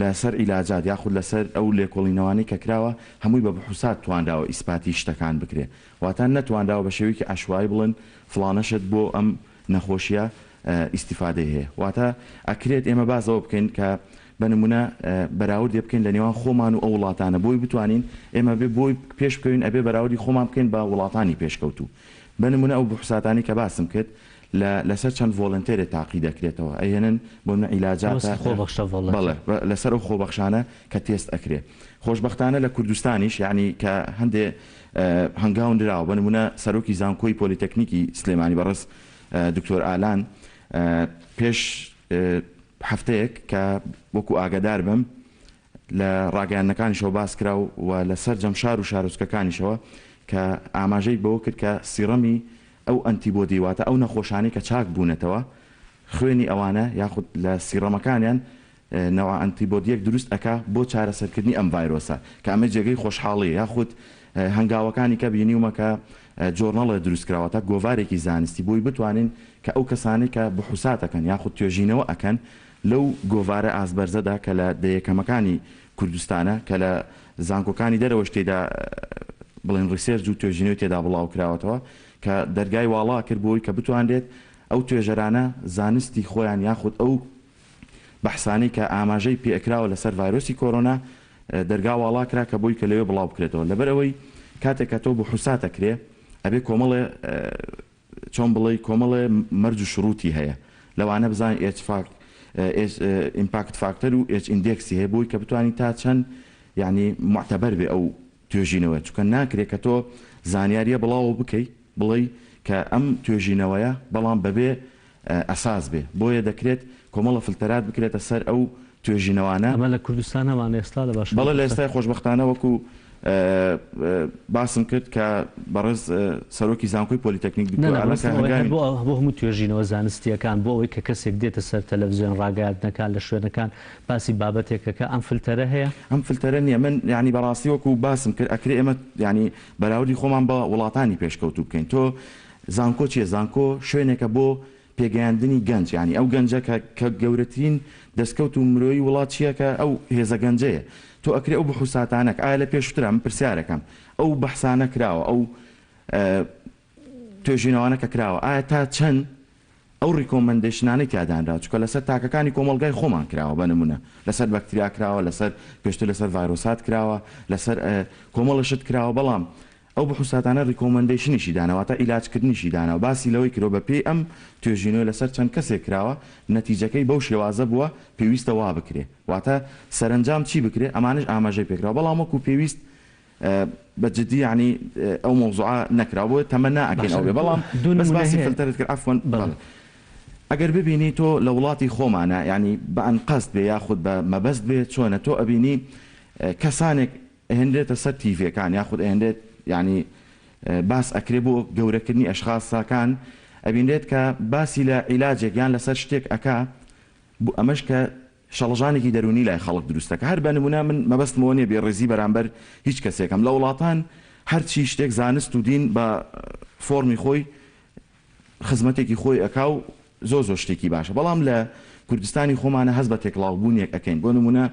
[SPEAKER 6] لە سەر عیلاجات یاخود لە سەر ئەو لێکۆڵینەوانەی کە کراوە هەمووی بە بحوسات توانراوە ئیسپاتی شتەکان بکرێ واتە نەتوانراوە بە شێوەیەکی عەشوایی بڵێن فڵانە شت بۆ ئەم نەخۆشیە ئیستیفادەی هەیە واتە ئەکرێت ئێمە باس ئەوە بکەین کە بە نمونە بەراوردێ بکەین لە نێوان خۆمان و ئەو وڵاتانە بۆی بتوانین ئێمە بێ بۆی پێش بکەوین ئەبێ بەراوردی خۆمان بکەین بە وڵاتانی پێشکەوتوو بە نمونە ئەو بحوساتانەی کە باسم کرد لە لەسەر چەند volunteer ێ تاقی دەکرێتەوە ئەیهێنن بۆ نمونە عیلاجاتە
[SPEAKER 1] مەبەستی خۆبەخشە volunteer.
[SPEAKER 6] بەڵێ لەسەر ئەو خۆبەخشانە کە تێست ئەکرێ خۆشبەختانە لە کوردستانیش یانی کە هەندێ هەنگاو نراوە بە نمونە سەرۆکی زانکۆی پۆلیتەکنیکی سلێمانی بەڕێز دکتۆر ئالان پێش هەفتەیەک کە وەکو ئاگادار بم لە ڕاگەیاندنەکانیشەوە باس کرا و لە سەرجەم شار و شارۆچکەکانیشەوە کە. کە ئاماژەی بەوە کرد کە سیڕەمی ئەو ئەنتیبۆدی واتە ئەو نەخۆشانەی کە چاک بوونەتەوە خوێنی ئەوانە یاخود لە سیڕەمەکانیان نەوعە ئەنتیبۆدیەک دروست ئەکا بۆ چارەسەرکردنی ئەم ڤایرۆسە کە ئەمە جێگەی خۆشحاڵیە یاخود هەنگاوەکانی کە بینیومە کە جۆرنەڵێ دروست کراوە تا گۆڤارێکی زانستی بۆی بتوانین کە ئەو کەسانەی کە بحوسات ئەکەن یاخود توێژینەوە ئەکەن لەو گۆڤارە ئاست بەرزەدا کە لە دە یەکەمەکانی کوردستانە کە لە زانکۆکانی دەرەوەش تێیدا بڵێن research و توێژینەوەی تێدا بڵاو کراوەتەوە کە دەرگای واڵا کرد بۆی کە بتوانرێت ئەو توێژەرانە زانستی خۆیان یاخود ئەو بەحسانەی کە ئاماژەی پێکراوە لەسەر ڤایرۆسی کۆرۆنا دەرگا واڵا کرا کە بۆی کە لەوێ بڵاو بکرێتەوە لەبەر ئەوەی کاتێک کە تۆ بحوسات ئەکرێ ئەبێ کۆمەڵێ چۆن بڵێی کۆمەڵێ مەرج و شروتی هەیە لەوانە بزانین H fac H impact factor و H index ی هەیە بۆی کە بتوانی تا چەند یانی موعتەبەر بێ ئەو توێژینەوەیە چونکە ناکرێ کە تۆ زانیاریە بڵاوەو بکەی بڵێی کە ئەم توێژینەوەیە بەڵام بەبێ ئەساس بێ بۆیە دەکرێت کۆمەڵە فلتەرات بکرێتە سەر ئەو توێژینەوانە.
[SPEAKER 1] ئەمە لە کوردستان هەمان ئێستا لە باشووری
[SPEAKER 6] بەڵێ لە
[SPEAKER 1] کوردستان؟
[SPEAKER 6] ئێستای خۆشبەختانە وەکو باسم کرد کە بەڕێز سەرۆکی زانکۆی پۆلیتەکنیک
[SPEAKER 1] نا
[SPEAKER 6] دکتۆر
[SPEAKER 1] نا
[SPEAKER 6] ئالان
[SPEAKER 1] مەبەستم
[SPEAKER 6] کە
[SPEAKER 1] ئەوەیە هەر
[SPEAKER 6] هەنگاوی.
[SPEAKER 1] بۆ بۆ هەموو توێژینەوە زانستییەکان بۆ ئەوەی کە کەسێک دێتە سەر تەلەفزیۆن ڕاگەیاندنەکان لە شوێنەکان باسی بابەتێکەکە ئەم فلتەرە هەیە؟
[SPEAKER 6] ئەم فلتەرە نییە من یانی بەڕاستی وەکو باسم کرد ئەکرێ ئێمە یانی بەراوردی خۆمان بە وڵاتانی پێشکەوتوو بکەین تۆ زانکۆ چیە؟ زانکۆ شوێنێکە بۆ پێگەیاندنی گەنج، یانی ئەو گەنجە کە کە گەورەترین دەستکەوت و مرۆیی وڵات چیە کە ئەو هێزە گەنجەیە. تۆ ئەکرێ ئەو بحوساتانە ئایا لە پێشوترا من پرسیارەکەم ئەو بەحسانە کراوە ئەو توێژینەوانە کە کراوە ئایا تا چەند ئەو recommendation انەی تیا دانراوە چونکە لەسەر تاکەکانی کۆمەڵگای خۆمان کراوە بە نمونە لەسەر بەکتریا کراوە لەسەر پێشتر لەسەر ڤایرۆسات کراوە لەسەر کۆمەڵە شت کراوە بەڵام ئەو بحوساتانە recommendation یشی دانا واتە عیلاج کردنیشی دانا و باسی لەوەی کردوە بە پێی ئەم توێژینەوە لەسەر چەند کەسێک کراوە نەتیجەکەی بەو شێوازە بووە پێویستە وا بکرێ واتە سەرەنجام چی بکرێ ئەمانەش ئاماژەی پێکراوە بەڵام وەکو پێویست بە جدی یانی ئەو مەوزوعە نەکراوە بۆیە تەمەنا ئەکەین
[SPEAKER 1] باشە
[SPEAKER 6] ئەو بێ بەڵام
[SPEAKER 1] دوو
[SPEAKER 6] بەس
[SPEAKER 1] نمونە
[SPEAKER 6] باسی
[SPEAKER 1] هەیە
[SPEAKER 6] فلتەرت کرد عەفوەن
[SPEAKER 1] بەڵێ.
[SPEAKER 6] بەڵێ ئەگەر ببینی تۆ لە وڵاتی خۆمانە یانی بە ئەنقەست بێ یاخود بە مەبەست بێ چۆنە تۆ ئەبینی کەسانێک ئەهێنرێتە سەر تیڤیەکان یاخود ئەهێنرێت یانی باس ئەکرێ بۆ گەورەکردنی ئەشخاسەکان ئەبینرێت کە باسی لە عیلاجێک یان لەسەر شتێک ئەکا بۆ ئەمەش کە شڵەژانێکی دەروونی لای خەڵک دروست ئەکا هەر بە نمونە من مەبەستم ئەوە نیە بێڕێزی بەرامبەر هیچ کەسێکم لە وڵاتان هەرچی شتێک زانست و دین بە فۆڕمی خۆی خزمەتێکی خۆی ئەکا و زۆر زۆر شتێکی باشە بەڵام لە کوردستانی خۆمانە هەست بە تێکڵاو بوونێک ئەکەین بۆ نموونە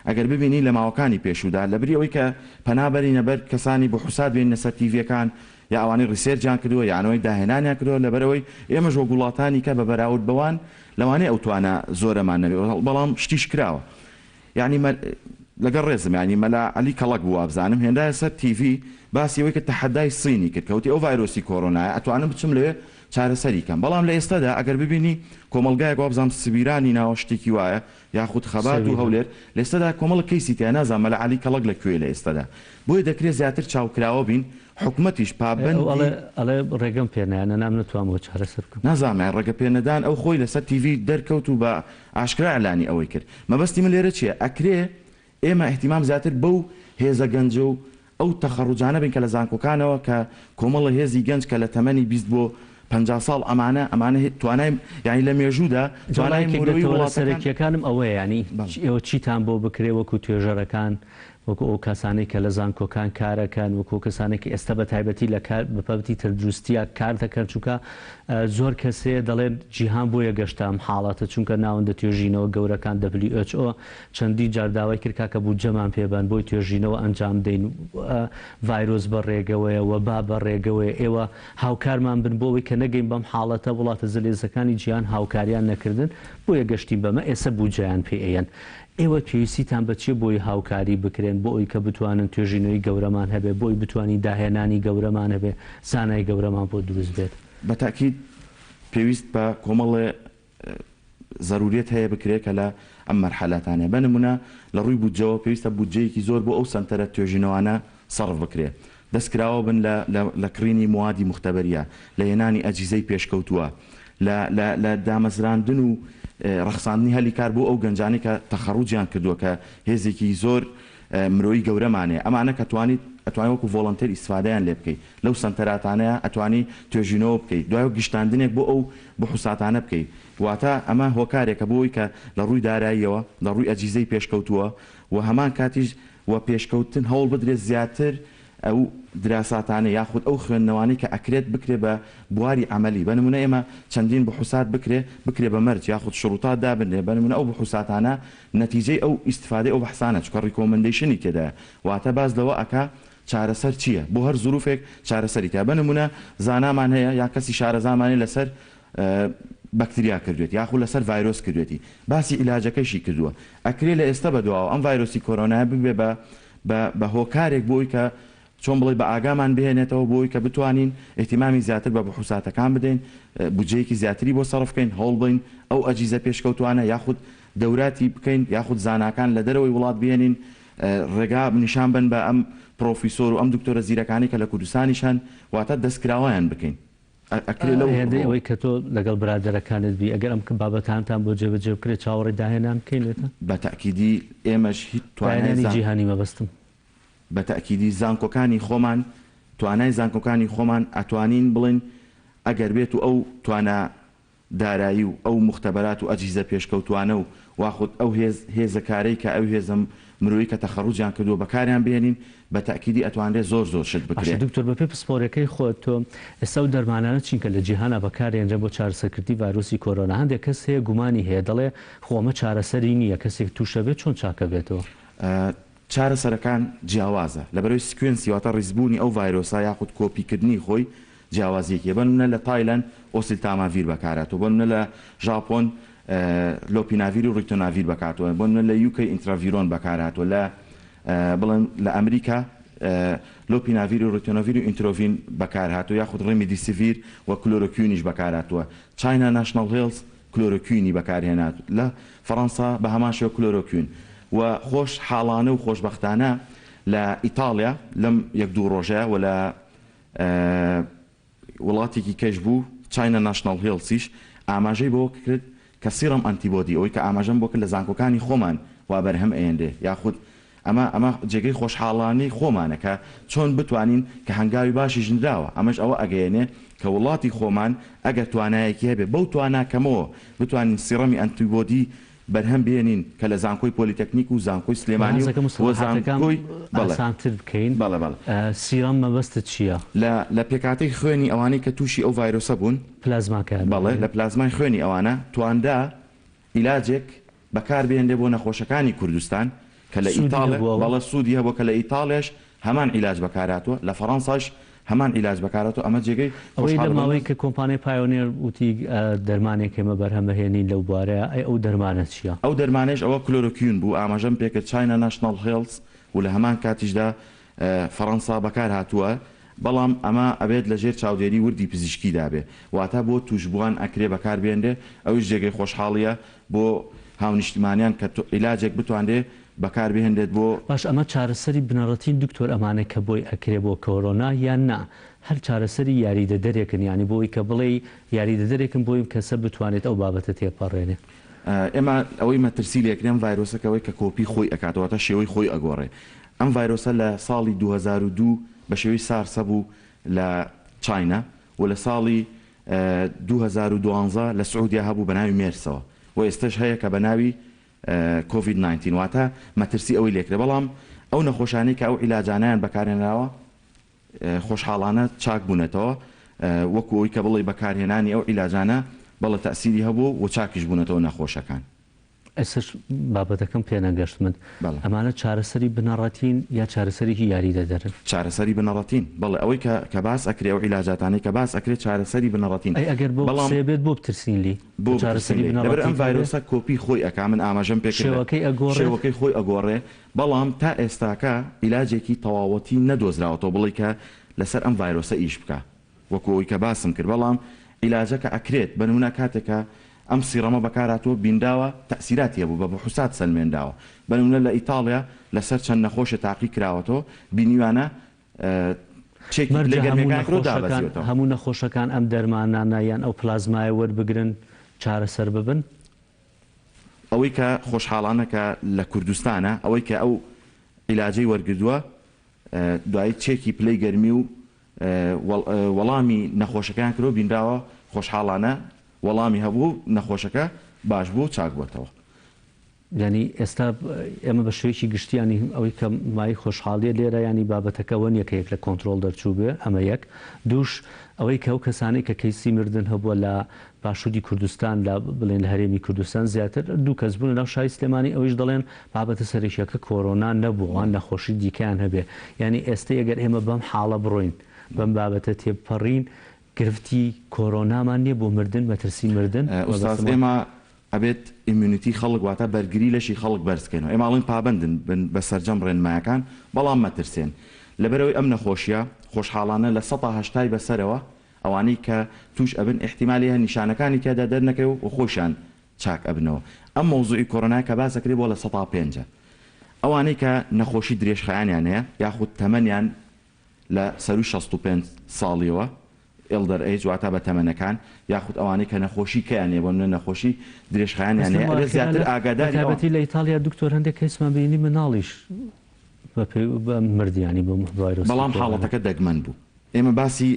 [SPEAKER 6] ئەگەر ببینی لە ماوەکانی پێشوودا لەبری ئەوەی کە پەنا بەرینە بەر کەسانی بحوسات بێنینە سەر تیڤیەکان یا ئەوانەی research یان کردووە یا ئەوانەی داهێنانیان کردووە لەبەرئەوەی ئێمەش وەک وڵاتانی کە بە بەراورد بەوان لەوانەیە ئەو توانا زۆرەمان نەبێ بەڵام شتیش کراوە یانی مە لەگەڵ ڕێزم یانی مەلا عەلی کەڵەک بوو وابزانم هێنرایە سەر تیڤی باسی ئەوەی کرد تەحەدای سینی کرد کە وتی ئەو ڤایرۆسی کۆرۆنایە ئەتوانم بچم لەوێ چارەسەری کەم بەڵام لە ئێستادا ئەگەر ببینی کۆمەڵگایەک وابزانم سبیرانی ناوە شتێکی وایە یاخود خەبات و
[SPEAKER 1] سەویران.
[SPEAKER 6] هەولێر لە ئێستادا کۆمەڵە کەیسی تیا نازانم مەلا عەلی کەڵەک لە کوێیە لە ئێستادا بۆیە دەکرێ زیاتر چاوکراوە بین حکومەتیش
[SPEAKER 1] ئەو
[SPEAKER 6] پابەندی
[SPEAKER 1] ئەڵێ ئەڵێ ڕێگەم پێ نایەن ئەنام نەتوام ئەوە چارەسەر بکەم.
[SPEAKER 6] نازانم یانی ڕێگە پێ نەدان ئەو خۆی لەسەر تیڤی دەرکەوت و بە ئاشکرا ئیعلانی ئەوەی کرد. مەبەستی من لێرە چیە؟ ئەکرێ ئێمە ئیهتیمام زیاتر بەو هێزە گەنجە و ئەو تەخەڕوجانە بین کە لە زانکۆکانەوە کە کۆمەڵە هێزی گەنج کە لە تەمەنی 20 بۆ 50 ساڵ ئەمانە ئەمانە توانای یانی لە مێژوودا
[SPEAKER 1] جا
[SPEAKER 6] توانای
[SPEAKER 1] یەکێک لە
[SPEAKER 6] مرۆیی
[SPEAKER 1] تەوەرە
[SPEAKER 6] وڵاتەکان
[SPEAKER 1] سەرەکیەکانم ئەوەیە یانی
[SPEAKER 6] بەڵێ.
[SPEAKER 1] ئێوە چیتان بۆ بکرێ وەکو توێژەرەکان وەکو ئەو کەسانەی کە لە زانکۆکان کارەکەن، وەکو ئەو کەسانەی کە ئێستا بە تایبەتی لە کار بە بابەتی تەندروستیا کار دەکەن، چونکە زۆر کەس هەیە دەڵێن جیهان بۆیە گەشتە ئەم حاڵەتە، چونکە ناوەندە توێژینەوە گەورەکان WHO چەندین جار داوای کرد کاکە بودجەمان پێ بەن بۆی توێژینەوە ئەنجام دەین، ڤایرۆس بە ڕێگەوەیە، وەبا بە ڕێگەوەیە، ئێوە هاوکارمان بن بۆ ئەوەی کە نەگەین بەم حاڵەتە، وڵاتە زلهێزەکانی جیهان هاوکاریان نەکردن، بۆیە گەشتین بەمە، ئێستا بودجەیان پێ ئەیەن. ئێوە پێویستیتان بە چیە بۆی هاوکاری بکرێن، بۆ ئەوی کە بتوانن توێژینەوەی گەورەمان هەبێ، بۆ ئەوی بتوانین داهێنانی گەورەمان هەبێ، زانای گەورەمان بۆ دروست بێت؟
[SPEAKER 6] بە تەئکید پێویست بە کۆمەڵێ زەروریەت هەیە بکرێ کە لە ئەم مەرحەلاتانە بە نمونە لە ڕووی بودجەوە پێویستە بودجەیەکی زۆر بۆ ئەو سەنتەرە توێژینەوانە سەرف بکرێ دەست کراوە بن لە لە کڕینی موادی موختەبەریە لە هێنانی ئەجهیزەی پێشکەوتووە. لە لە لە دامەزراندن و ڕەخساندنی هەلی کار بۆ ئەو گەنجانەی کە تەخەڕوجیان کردووە کە هێزێکی زۆر مرۆیی گەورەمان هەیە ئەمانە کە توانیت ئەتوانی وەکو ڤۆڵەنتێر ئیستفادەیان لێ بکەی لەو سەنتەراتانەیا ئەتوانی توێژینەوە بکەی دوای گشتاندنێک بۆ ئەو بحوساتانە بکەی واتە ئەمە هۆکارێکە بۆ ئەوەی کە لە ڕووی داراییەوە لە ڕووی ئەجیزەی پێشکەوتووە و هەمان کاتیش و پێشکەوتن هەوڵ بدرێت زیاتر ئەو دراساتانە یاخود ئەو خوێندنەوانەی کە ئەکرێت بکرێ بە بواری عەمەلی بە نمونە ئێمە چەندین بحوسات بکرێ بکرێ بە مەرج یاخود شروتات دابنرێ بە نمونە ئەو بحوساتانە نەتیجەی ئەو ئیستفادەی ئەو بەحسانە چونکە recommendation ی تێدایە واتە باس لەوە ئەکا چارەسەر چیە بۆ هەر زروفێک چارەسەری تیا بە نمونە زانامان هەیە یان کەسی شارەزامان هەیە لەسەر بەکتریا کردوێتی یاخود لەسەر ڤایرۆس کردوێتی باسی عیلاجەکەیشی کردووە ئەکرێ لە ئێستە بەدواوە ئەم ڤایرۆسی کۆرۆنایە ببێ بە بە بە هۆکارێک بۆ ئەوی کە چۆن بڵێی بە ئاگامان بهێنێتەوە بۆ ئەوی کە بتوانین ئیهتیمامی زیاتر بە بحوساتەکان بدەین بودجەیەکی زیاتری بۆ سەرف بکەین هەوڵ بەین ئەو ئەجیزە پێشکەوتوانە یاخود دەوراتی بکەین یاخود زاناکان لە دەرەوەی وڵات بهێنین ڕێگا نیشان بەن بە ئەم پڕۆفیسۆر و ئەم دکتۆرە زیرەکانەی کە لە کوردستانیش هەن واتە دەستکراوەیان بکەین. ئەکرێ لەو
[SPEAKER 1] هێندەی ئەوەی کە تۆ لەگەڵ برادەرەکانت بی ئەگەر ئەم بابەتانتان بۆ جێبەجێ بکرێت چاوەڕێی داهێنان بکەین لێتان؟
[SPEAKER 6] بە تەئکیدی ئێمەش هیچ توانای
[SPEAKER 1] داهێنانی جیهانی مەبەستم.
[SPEAKER 6] بە تەئکیدی زانکۆکانی خۆمان توانای زانکۆکانی خۆمان ئەتوانین بڵێین ئەگەر بێت و ئەو توانا دارایی و ئەو موختەبەرات و ئەجهیزە پێشکەوتوانە و واخود ئەو هێز هێزە کارەی کە ئەو هێزە مرۆیی کە تەخەڕوجیان کردووە بەکاریان بهێنین بە تەئکیدی ئەتوانرێ زۆر زۆر شت
[SPEAKER 1] باشە
[SPEAKER 6] بکرێ.
[SPEAKER 1] دکتۆر بەپێی پسپۆریەکەی خۆت تۆ ئێستا ئەو دەرمانانە چین کە لە جیهانا بەکارێنرێن بۆ چارەسەرکردنی ڤایرۆسی کۆرۆنا هەندێک کەس هەیە گومانی هەیە دەڵێ خۆ ئەمە چارەسەری نییە کەسێک توشەبێت چۆن چاکەبێتەوە؟
[SPEAKER 6] چارەسەرەکان جیاوازە لەبەرئەوەی sequence ی واتە ڕیزبوونی ئەو ڤایرۆسە یاخود کۆپی کردنی خۆی جیاوازیەکی هەیە بۆنمونە لە تایلەند ئۆسیلتاماڤیر بەکارهاتووە بۆنمونە لە ژاپۆن لۆپیناڤیر و ڕیتۆناڤیر بەکارهاتووە بۆنمونە لە UK ئینتراڤیرۆن بەکارهاتووە لە بڵێن لە ئەمریکا لۆپیناڤیر و ڕیتۆناڤیر و ئینترۆڤین بەکارهاتووە یاخود ڕیمیدیسیڤیر و کلۆرۆکیونیش بەکارهاتووە China National Health کلۆرۆکیونی بەکارهێنا لە فەڕەنسا بە هەمان شێوە کلۆرۆکیون و خۆش حاڵانە و خۆشبەختانە لە ئیتاڵیا لەم یەک دوو ڕۆژەیا و لە وڵاتێکی کەش بوو China National Health یش ئاماژەی بەوە کرد کە serum antibody ئەوەی کە ئاماژەم بۆ کرد لە زانکۆکانی خۆمان وا بەرهەم ئەیەنرێ یاخود ئەمە ئەمە جێگەی خۆشحاڵانی خۆمانە کە چۆن بتوانین کە هەنگاوی باشیش نراوە ئەمەش ئەوە ئەگەیەنێ کە وڵاتی خۆمان ئەگەر توانایەکی هەبێ بەو توانا کەمەوە بتوانین serum ی antibody بەرهەم بێنین کە لە زانکۆی پۆلیتەکنیک و زانکۆی سلێمانی و
[SPEAKER 1] حەزەکەم مستەڵەحاتەکان
[SPEAKER 6] زانکۆی بەڵێ
[SPEAKER 1] ئاسانتر بکەین
[SPEAKER 6] بەڵێ بەڵێ.
[SPEAKER 1] سیڕەم مەبەستت چییە؟
[SPEAKER 6] لە لە پێکهاتەی خوێنی ئەوانەی کە تووشی ئەو ڤایرۆسە بوون
[SPEAKER 1] پلازماکەیان
[SPEAKER 6] بەڵێ لە پلازمای خوێنی ئەوانە توانرا عیلاجێک بەکار بهێنرێ بۆ نەخۆشەکانی کوردستان کە لە
[SPEAKER 1] سوودی
[SPEAKER 6] ئیتاڵ
[SPEAKER 1] هەبووە؟
[SPEAKER 6] بەڵێ سوودی هەبووە کە لە ئیتاڵیاش هەمان عیلاج بەکار هاتووە لە فەڕەنساش هەمان عیلاج بەکار هاتووە ئەمە جێگەی
[SPEAKER 1] ئەوەی لە
[SPEAKER 6] خۆشحاڵی
[SPEAKER 1] ماوەی کە کۆمپانیای پایۆنێر وتی دەرمانێک ئێمە بەرهەم ئەهێنین لەو بوارەیا ئەی ئەو دەرمانە چیە؟
[SPEAKER 6] ئەو دەرمانەیش ئەوە کلۆرۆکیون بوو ئاماژەم پێکرد China National Health و لە هەمان کاتیشدا فەڕەنسا بەکار هاتووە بەڵام ئەمە ئەبێت لە ژێر چاودێری وردی پزیشکیدا بێ واتە بۆ توشبووان ئەکرێ بەکار بێنرێ ئەویش جێگەی خۆشحاڵیە بۆ هاونیشتیمانیان کە عیلاجێک بتوانرێ بەکار بهێنرێت بۆ
[SPEAKER 1] باش ئەمە چارەسەری بنەڕەتین دکتۆر ئەمانە کە بۆی ئەکرێ بۆ کۆرۆنا یان نا هەر چارەسەری یاریدەدەرێکن یانی بۆی کە بڵێی یاریدەدەرێکن بۆی کەسە بتوانێت ئەو بابەتە تێپەڕێنێ.
[SPEAKER 6] ئێمە ئەوەی مەترسی لێکرێ ئەم ڤایرۆسە کە ئەوەی کە کۆپی خۆی ئەکاتەوە واتە شێوەی خۆی ئەگۆڕێ ئەم ڤایرۆسە لە ساڵی 2002 بە شێوەی سارس هەبوو لە China و لە ساڵی 2012 لە سعودیا هەبوو بە ناوی مێرسەوە و ئێستەش هەیە کە بە ناوی Covid nineteen واتە مەترسی ئەوەی لێکرێ بەڵام ئەو نەخۆشانەی کە ئەو عیلاجانەیان بەکارهێنراوە خۆشحاڵانە چاک بوونەتەوە وەکو ئەوەی کە بڵێی بەکارهێنانی ئەو عیلاجانە بەڵێ تەئسیری هەبووە و چاکیش بوونەتەوە نەخۆشەکان.
[SPEAKER 1] ئێستاش بابەتەکەم پێنەگەشت من.
[SPEAKER 6] بەڵێ.
[SPEAKER 1] ئەمانە چارەسەری بنەڕەتین یا چارەسەرێکی یاریدەدەرن؟
[SPEAKER 6] چارەسەری بنەڕەتین. بەڵێ ئەوەی کە کە باس ئەکرێ ئەو عیلاجاتانەی کە باس ئەکرێ چارەسەری بنەڕەتین.
[SPEAKER 1] ئەی ئەگەر بەو
[SPEAKER 6] بەڵام.
[SPEAKER 1] قسەیە بێت بۆ بترسین لێی؟
[SPEAKER 6] بۆ
[SPEAKER 1] کە
[SPEAKER 6] بترسین
[SPEAKER 1] چارەسەری
[SPEAKER 6] لێی؟ لەبەر
[SPEAKER 1] بنەڕەتی
[SPEAKER 6] ئەم
[SPEAKER 1] هەبێ؟
[SPEAKER 6] ڤایرۆسە کۆپی خۆی ئەکا من ئاماژەم پێ کرد لە
[SPEAKER 1] شێوەکەی ئەگۆڕێت؟
[SPEAKER 6] شێوەکەی خۆی ئەگۆڕێ بەڵام تا ئێستاکە عیلاجێکی تەواوەتی نەدۆزراوەتەوە بڵێی کە لەسەر ئەم ڤایرۆسە ئیش بکا وەکو ئەوەی کە باسم کرد بەڵام عیلاجەکە ئەکرێت بە نمونە کاتێک کە ئەم serum ە بەکارهاتووە بینراوە تەئسیراتی هەبوو بە بحوسات سەلمێنراوە بە نمونە لە ئیتاڵیا لەسەر چەند نەخۆشێ تاقی کراوەتەوە بینیویانە. چێکی پلەی
[SPEAKER 1] مەرجە هەموو
[SPEAKER 6] گەرمیەکان کرۆ
[SPEAKER 1] نەخۆشەکان
[SPEAKER 6] دابەزیوەتەوە.
[SPEAKER 1] هەموو نەخۆشەکان ئەم دەرمانانە یان ئەو پلازمایە وەربگرن چارەسەر ببن؟
[SPEAKER 6] ئەوەی کە خۆشحاڵانە کە لە کوردستانە ئەوەی کە ئەو عیلاجەی وەرگردووە دوایی چێکی پلەی گەرمی و وەڵامی نەخۆشەکەیان کردووە بینراوە خۆشحاڵانە وەڵامی هەبوو و نەخۆشەکە باش بووە و چاک بووەتەوە.
[SPEAKER 1] یانی ئێستا ئێمە بە شێوەیەکی گشتی یانی ئەوەی کە مایەی خۆشحاڵیە لێرە یانی بابەتەکە ئەوە نیە کە یەک لە کۆنترۆڵ دەرچووبێ ئەمە یەک دووش ئەوەی کە ئەو کەسانەی کە کەیسی مردن هەبووە لە باشووری کوردستان لە بڵێن لە هەرێمی کوردستان زیاتر دوو کەس بوون لە ناو شاری سلێمانی ئەویش دەڵێن بابەتە سەرەکیەکە کۆرۆنا نەبووە وان نەخۆشی دیکەیان هەبێ یانی ئێستا ئەگەر ئێمە بەم حاڵە بڕۆین بەم بابەتە تێبپەڕین گرفتی کۆرۆنامان نیە بۆ مردن مەترسی مردن
[SPEAKER 6] ئوستاز
[SPEAKER 1] مەبەستم
[SPEAKER 6] ئێمە ئەبێت immunity خەڵک واتە بەرگری لەشی خەڵک بەرز کەینەوە ئێمە ئەڵێین پابەندن بن بە سەرجەم ڕێنمایەکان بەڵام مەترسێن لەبەرئەوەی ئەم نەخۆشیە خۆشحاڵانە لە سەتا هەشتای بەسەرەوە ئەوانەی کە توش ئەبن ئیحتیمالی هەیە نیشانەکانی تیادا دەرنەکەوێ و خۆیشان چاک ئەبنەوە ئەم مەوزوعی کۆرۆنایە کە باس ئەکرێ بۆ لە سەتا پێنجە ئەوانەی کە نەخۆشی درێژخایەنیان هەیە یاخود تەمەنیان لە سەرووی 65 ساڵیەوە Elder Age واتە بە تەمەنەکان یاخود ئەوانەی کە نەخۆشی کەیان هەیە بۆ نمونە نەخۆشی
[SPEAKER 1] بەس
[SPEAKER 6] درێژخایەنیان
[SPEAKER 1] لەم
[SPEAKER 6] هەیە ئەبێ
[SPEAKER 1] واقیعە
[SPEAKER 6] زیاتر
[SPEAKER 1] لە
[SPEAKER 6] ئاگاداری ئەوان
[SPEAKER 1] بەتایبەتی لە ئیتاڵیا دکتۆر هەندێک کەیسمان بینی مناڵیش بە پێ بە مرد یانی بە ڤایرۆسی
[SPEAKER 6] بەڵام
[SPEAKER 1] کۆرۆنا.
[SPEAKER 6] حاڵەتەکە دەگمەن بوو ئێمە باسی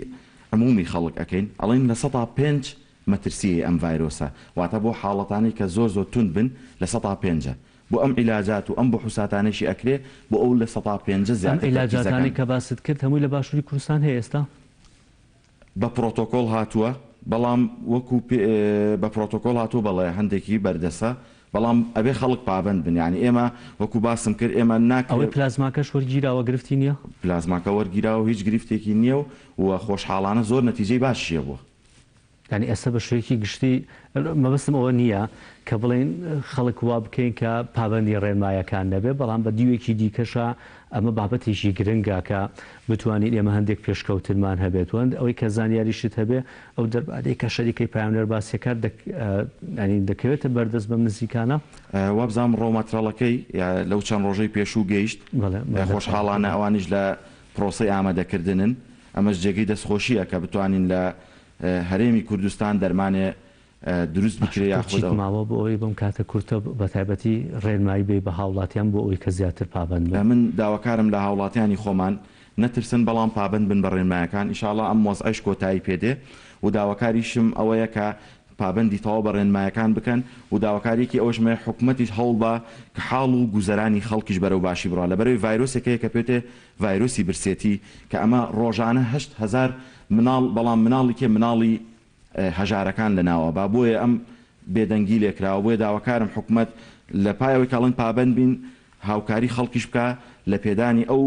[SPEAKER 6] عمومی خەڵک ئەکەین ئەڵێین 5% مەترسی هەیە ئەم ڤایرۆسە واتە بۆ حاڵەتانەی کە زۆر زۆر توند بن لە سەتا پێنجە بۆ ئەم عیلاجات و ئەم بحوساتانەیشی ئەکرێ بۆ ئەو لە سەتا پێنجە
[SPEAKER 1] ئەم
[SPEAKER 6] زیاتر
[SPEAKER 1] عیلاجاتانەی
[SPEAKER 6] تەرکیزەکان.
[SPEAKER 1] کە باست کرد هەمووی لە باشوری کوردستان هەیە ئێستا؟
[SPEAKER 6] بە پرۆتۆکۆڵ هاتووە بەڵام وەکو بە پرۆتۆکۆڵ هاتووە بەڵێ هەندێکی بەردەسە بەڵام ئەبێ خەڵک پابەند بن یانی ئێمە وەکو باسم کرد ئێمە ناکرێ.
[SPEAKER 1] ئەوەی پلازماکەش وەرگیراوە گرفتی نیە؟
[SPEAKER 6] پلازماکە وەرگیراوە هیچ گرفتێکی نیە و خۆشحاڵانە زۆر نەتیجەی باشیشی هەبووە.
[SPEAKER 1] یانی ئێستا بە شێوەیەکی گشتی مەبەستم ئەوە نییە کە بڵێین خەڵک وا بکەین کە پابەندی ڕێنمایەکان نەبێ، بەڵام بە دیوێکی دیکەشا ئەمە بابەتێکی گرنگە کە بتوانین ئێمە هەندێک پێشکەوتنمان هەبێت و ئەوەی کە زانیاریشت هەبێ ئەو دەربارەی کە شەریکەی پایۆنێر باسیەکات یانی دەکەوێتە بەردەست بەم نزیکانە.
[SPEAKER 6] وابزانم ڕۆماترەڵەکەی لەو چەند ڕۆژەی پێشوو گەیشت، خۆشحاڵانە ئەوانیش لە پرۆسەی ئامادەکردنن، ئەمەش جێگەی دەستخۆشییە کە بتوانین لە هەرێمی کوردستان دەرمانێ دروست
[SPEAKER 1] باشە
[SPEAKER 6] بکرێ
[SPEAKER 1] تۆ
[SPEAKER 6] یاخود
[SPEAKER 1] چیت
[SPEAKER 6] ئەو.
[SPEAKER 1] ماوە بۆ ئەوەی بەم کاتە کورتە بە تایبەتی ڕێنمایی بەی بە هاوڵاتیان بۆ ئەوەی کە زیاتر پابەند بن؟
[SPEAKER 6] من داواکارم لە هاوڵاتیانی خۆمان نەترسن بەڵام پابەند بن بە ڕێنمایەکان ئیشاڵا ئەم وەزعەیش کۆتایی پێ دێ و داواکاریشم ئەوەیە کە پابەندی تەواو بە ڕێنمایەکان بکەن و داواکاریەکی ئەوەشم هەیە حکومەتیش هەوڵ با کە حاڵ و گوزەرانی خەڵکیش بەرەو باشی بڕوا لەبەرئەوەی ڤایرۆسێک هەیە کە پێوتێ ڤایرۆسی برسێتی کە ئەمە ڕۆژانە 8000 مناڵ بەڵام مناڵی کێ مناڵی هەژارەکان لەناو ئەبا بۆیە ئەم بێدەنگی لێکراوە بۆیە داواکارم حکومەت لە پای ئەوەی کە ئەڵێن پابەند بین هاوکاری خەڵکیش بکا لە پێدانی ئەو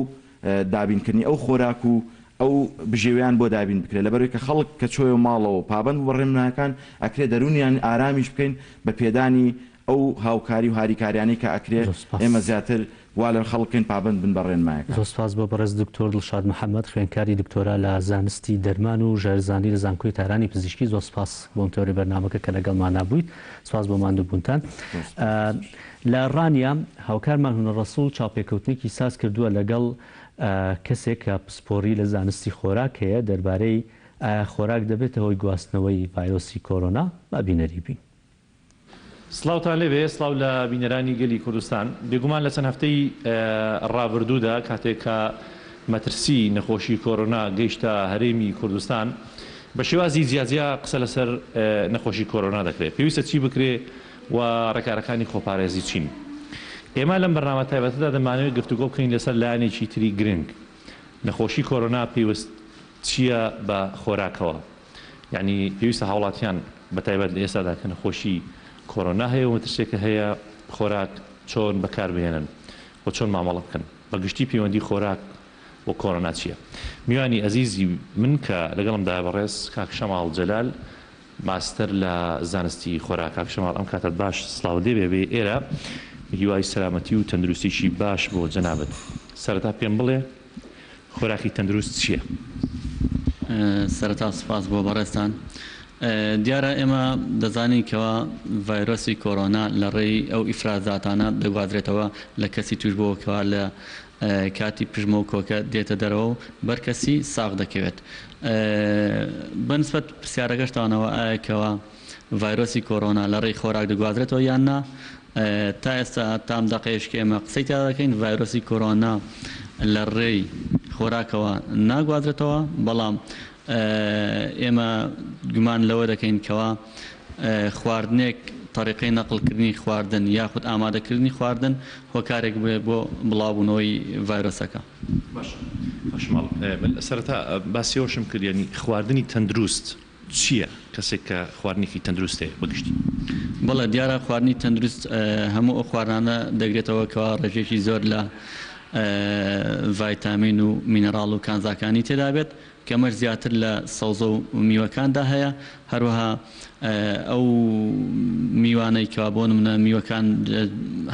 [SPEAKER 6] دابینکردنی ئەو خۆراک و ئەو بژێویان بۆ دابین بکرێت لەبەرئەوەی کە خەڵک کە چۆیە ماڵەوە پابەند بوو بە ڕێنمایەکان ئەکرێ دەروونیان ئارامیش بکەین بە پێدانی ئەو هاوکاری و هاریکاریانەی کە ئەکرێ
[SPEAKER 1] زۆر سوپاس.
[SPEAKER 6] ئێمە زیاتر وا لە خەڵک بکەین پابەند بن بە ڕێنمایەکان.
[SPEAKER 1] زۆر سوپاس بۆ بەڕێز دکتۆر دڵشاد محەمەد خوێندکاری دکتۆرا لە زانستی دەرمان و ژەهرزانی لە زانکۆی تارانی پزیشکی زۆر سوپاس بۆ ئەم تەوەرەی بەرنامەکە کە لەگەڵمانا بوویت سوپاس بۆ ماندووبوونتان.
[SPEAKER 6] زۆر سوپاس.
[SPEAKER 1] لە ڕانیە هاوکارمان هونەر ڕەسوڵ چاوپێکەوتنێکی ساز کردووە لەگەڵ کەسێک کە پسپۆڕی لە زانستی خۆراک هەیە دەربارەی ئایا خۆراک دەبێتە هۆی گواستنەوەی ڤایرۆسی کۆرۆنا با بینەری بین.
[SPEAKER 7] سڵاوتان لێبێ، سڵاو لە بینەرانی گەلی کوردستان. بێگومان لە چەند هەفتەی ڕابردوودا کاتێک کە مەترسی نەخۆشی کۆرۆنا گەیشتە هەرێمی کوردستان بە شێوازی جیاجیا قسە لەسەر نەخۆشی کۆرۆنا دەکرێت. پێویستە چی بکرێ و ڕێکارەکانی خۆپارێزی چین؟ ئێمە لەم بەرنامە تایبەتەدا دەمانەوێت گفتوگۆ بکەین لەسەر لایەنێکی تری گرنگ. نەخۆشی کۆرۆنا پەیوەست چییە بە خۆراکەوە؟ یەعنی پێویستە هاوڵاتیان بە تایبەت لە ئێستادا کە نەخۆشی کۆرۆنا هەیە و مەترسیەکە هەیە خۆراک چۆن بەکار بهێنن و چۆن مامەڵە بکەن بە گشتی پەیوەندی خۆراک و کۆرۆنا چیە؟ میوانی ئەزیزی من کە لەگەڵمدایە بەڕێز کاک شەماڵ جەلال ماستەر لە زانستی خۆراک کاک شەماڵ ئەم کاتەت باش سڵاوت لێ بێ بێ ئێرە هیوای سەلامەتی و تەندروستیکی باش بۆ جەنابت سەرەتا پێم بڵێ خۆراکی تەندروست چییە؟
[SPEAKER 8] سەرەتا سوپاس بۆ بەڕێزتان. دیارە ئێمە دەزانین کەوا ڤایرۆسی کۆرۆنا لە ڕێی ئەو ئیفرازاتانە دەگوازرێتەوە لە کەسی تووشبووەوە کەوا لە. کاتی پژمە و کۆکە دێتە دەرەوە و بەر کەسی ساغ دەکەوێت. بە نسبەت پرسیارەکەشتانەوە ئایا کەوا ڤایرۆسی کۆرۆنا لە ڕێی خۆراک دەگوازرێتەوە یان نا، تا ئێستا تا ئەم دەقەیەش کە ئێمە قسەی تیا دەکەین ڤایرۆسی کۆرۆنا لە ڕێی خۆراکەوە ناگوازرێتەوە، بەڵام ئێمە گومان لەوە دەکەین کەوا خواردنێک تەریقەی نەقڵکردنی خواردن یاخود ئامادەکردنی خواردن هۆکارێک بێ بۆ بڵاوبوونەوەی ڤایرۆسەکە.
[SPEAKER 7] باشە کاک شەماڵ من سەرەتا باسی ئەوەشم کرد یانی خواردنی تەندروست چییە کەسێک کە خواردنێکی تەندروست هەیە بە گشتی؟
[SPEAKER 8] بەڵێ دیارە خواردنی تەندروست هەموو ئەو خواردنانە دەگرێتەوە کەوا ڕێژەیەکی زۆر لە ڤایتامین و مینەراڵ و کانزاکانی تێدابێت کە ئەمەش زیاتر لە سەوزە و میوەکاندا هەیە، هەروەها ئەو میوانەی کەوا بۆ نمونە میوەکان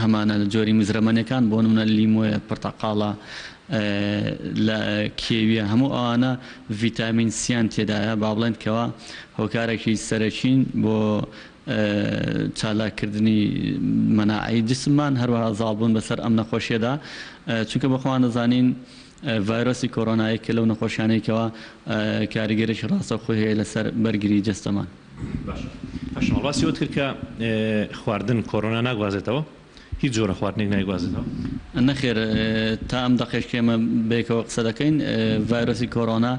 [SPEAKER 8] هەمانە لە جۆری مزرەمەنیەکان بۆ نمونە لیمۆیە، پرتەقاڵە، لە کێویە هەموو ئەوانە ڤیتامین سیان تێدایە با بڵێن کەوا هۆکارێکی سەرەکین بۆ چالاککردنی مەناعەی جسممان هەروەها زاڵبوون بەسەر ئەم نەخۆشیەدا چونکە بەخۆمان دەزانین ڤایرۆسی کۆرۆنا یەکێکە لەو نەخۆشیانەی کەوا کاریگەریی ڕاستەوخۆی هەیە لەسەر بەرگری جەستەمان.
[SPEAKER 7] باشە هەشماڵ باسی ئەوەت کرد کە خواردن کۆرۆنا ناگوازێتەوە هیچ جۆرە خواردنێک نایگوازێتەوە؟
[SPEAKER 8] نەخێر تا ئەم دەقەیش کە ئێمە بەیەکەوە قسە دەکەین ڤایرۆسی کۆرۆنا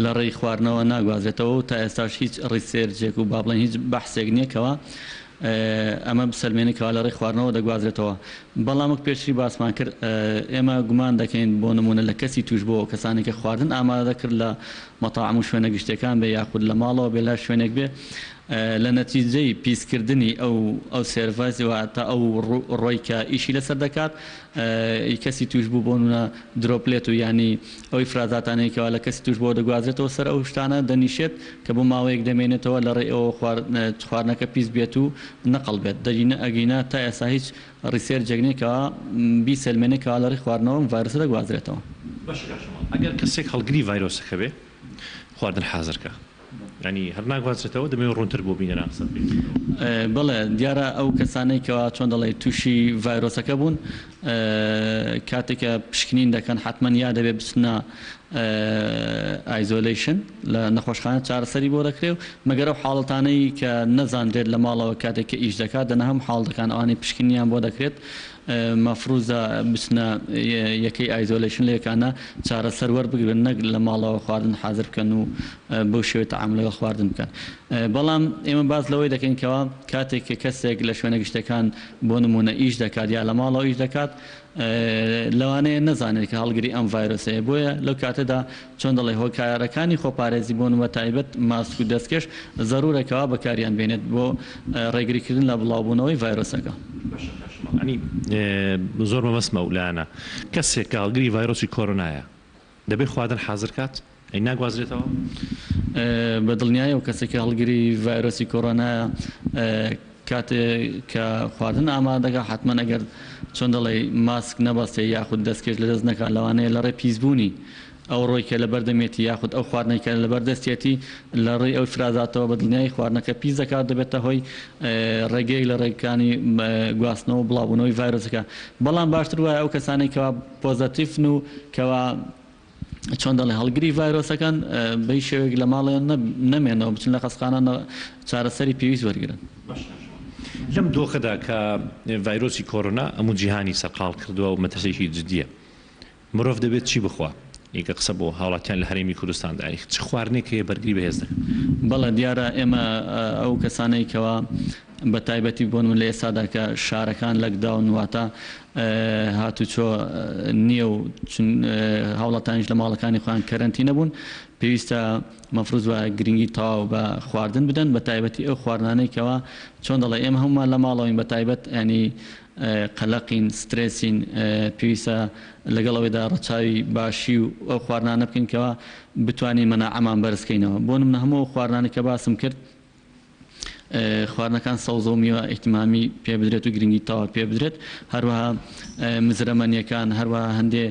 [SPEAKER 8] لە ڕێی خواردنەوە ناگوازرێتەوە و تا ئێستاش هیچ research ێک و با بڵێین هیچ بەحسێک نییە کەوا ئەمە بسەلمێنێت کەوا لە ڕێی خواردنەوە دەگوازرێتەوە. بەڵام وەک پێشتری باسمان کرد ئێمە گومان دەکەین بۆ نموونە لە کەسی تووشبووەوە کەسانێک کە خواردن ئامادە دەکرد لە مەتاعم و شوێنە گشتیەکان بێ یاخود لە ماڵەوە بێ لە هەر شوێنێک بێ لە نەتیجەی پیسکردنی ئەو ئەو surface واتە ئەو ڕۆی کە ئیشی لەسەر دەکات ی کەسی تووشبوو بۆ نموونە droplet و یانی ئەو ئیفرازاتانەی کەوا لە کەسی تووشبووەوە دەگوازرێتەوە سەر ئەو شتانە دەنیشێت کە بۆ ماوەیەک دەمێنێتەوە لە ڕێی ئەوەوە خواردنەکە پیس بێت و نەقڵ بێت دەگینە ئەگینا تا ئێستا هیچ research ێک نیە کەوا بیسەلمێنێ کەوا لە ڕێی خواردنەوە ئەم ڤایرۆسە دەگوازرێتەوە.
[SPEAKER 7] باشە کاک شەماڵ ئەگەر کەسێک هەڵگری ڤایرۆسەکە بێ خواردن حازر کا یانی هەر ناگوازرێتەوە دەمەوێ ڕوونتر بۆ بینەران قسە بکەیت.
[SPEAKER 8] بەڵێ دیارە ئەو کەسانەی کەوا چۆن دەڵێی تووشی ڤایرۆسەکە بوون کاتێک کە پشکنین دەکەن حەتمەن یا دەبێت بچنە isolation لە نەخۆشخانە چارەسەری بۆ دەکرێت و مەگەر ئەو حاڵەتانەی کە نەزانرێت لە ماڵەوە کاتێک کە ئیش دەکات دەنا هەموو حاڵەتەکان ئەوانەی پشکنینیان بۆ دەکرێت مەفروزە بچنە یەکەی isolation لە یەکانە چارەسەر وەربگرن نەک لە ماڵەوە خواردن حازر بکەن و بەو شێوەیە تەعامول لەگەڵ خواردن بکەن بەڵام ئێمە باس لەوەی دەکەین کەوا کاتێک کە کەسێک لە شوێنە گشتەکان بۆ نموونە ئیش دەکات یا لە ماڵەوە ئیش دەکات لەوانەیە نەزانێت کە هەڵگری ئەم ڤایرۆسەیە بۆیە لەو کاتەدا چۆن دەڵێی هۆکارەکانی خۆپارێزی بۆ نموونە تایبەت ماسک و دەستکێش زەرورە کەوا بەکاریان بێنێت بۆ ڕێگریکردن لە بڵاوبوونەوەی ڤایرۆسەکە.
[SPEAKER 7] باشە کاک شەماڵ یانی زۆر مەبەستمە ئەو لایەنە کەسێک کە هەڵگری ڤایرۆسی کۆرۆنایە دەبێ خواردن حازر کات؟ ئەی ناگوازرێتەوە؟
[SPEAKER 8] بە دڵنیایەوە کەسێک کە هەڵگری ڤایرۆسی کۆرۆنایە کاتێ کە خواردن ئامادە دەکات حەتمەن ئەگەر چۆن دەڵێی ماسک نەبەستێ یاخود دەستکێش لەدەست نەکات لەوانەیە لەڕێ پیسبوونی ئەو ڕۆی کە لەبەر دەمێتی یاخود ئەو خواردنەی کە لەبەر دەستیەتی لە ڕێی ئەو ئیفرازاتەوە بە دڵنیایی خواردنەکە پیس دەکات دەبێتە هۆی ڕێگەیەک لە ڕێگەکانی گواستنەوە و بڵاوبوونەوەی ڤایرۆسەکە بەڵام باشتر وایە ئەو کەسانەی کەوا پۆزەتیفن و کەوا چۆن دەڵێ هەڵگری ڤایرۆسەکەن بە هیچ شێوەیەک لە ماڵیان نەمێنەوە بچن لە خەستخانە چارەسەری پێویست وەرگرن.
[SPEAKER 7] لەم دۆخەدا کە ڤایرۆسی کۆرۆنا هەموو جیهانی سەرقاڵ کردووە و مەترسییەکی جدییە، مرۆڤ دەبێت چی بخوا؟ یەکە قسە بۆ هاوڵاتیان لە هەرێمی کوردستاندا، یانی چ خواردنێک هەیە بەرگری بەهێز دەکات؟
[SPEAKER 8] بەڵێ دیارە ئێمە ئەو کەسانەی کەوا بە تایبەتی بۆ نمونە لە ئێستادا کە شارەکان lockdown واتە هاتوچۆ نییە و هاوڵاتانیش لە ماڵەکانی خۆیان کەرەنتینە بوون پێویستە مەفروز وایە گرنگی تەواو بە خواردن بدەن بە تایبەتی ئەو خواردنانەی کەوا چۆن دەڵێ ئێمە هەمومان لە ماڵەوەین بە تایبەت ینی قەلەقین سترێسین پێویستە لەگەڵ ئەوەیدا ڕەچاوی باشی و ئەو خواردنانە بکەین کەوا بتوانین مەناعەمان بەرز کەینەوە بۆ نمونە هەموو ئەو خواردنانەی کە باسم کرد خواردنەکان سەوزە و میوە ئیهتیمامی پێ بدرێت و گرنگی تەواو پێ بدرێت هەروەها مزرەمەنیەکان هەروەها هەندێ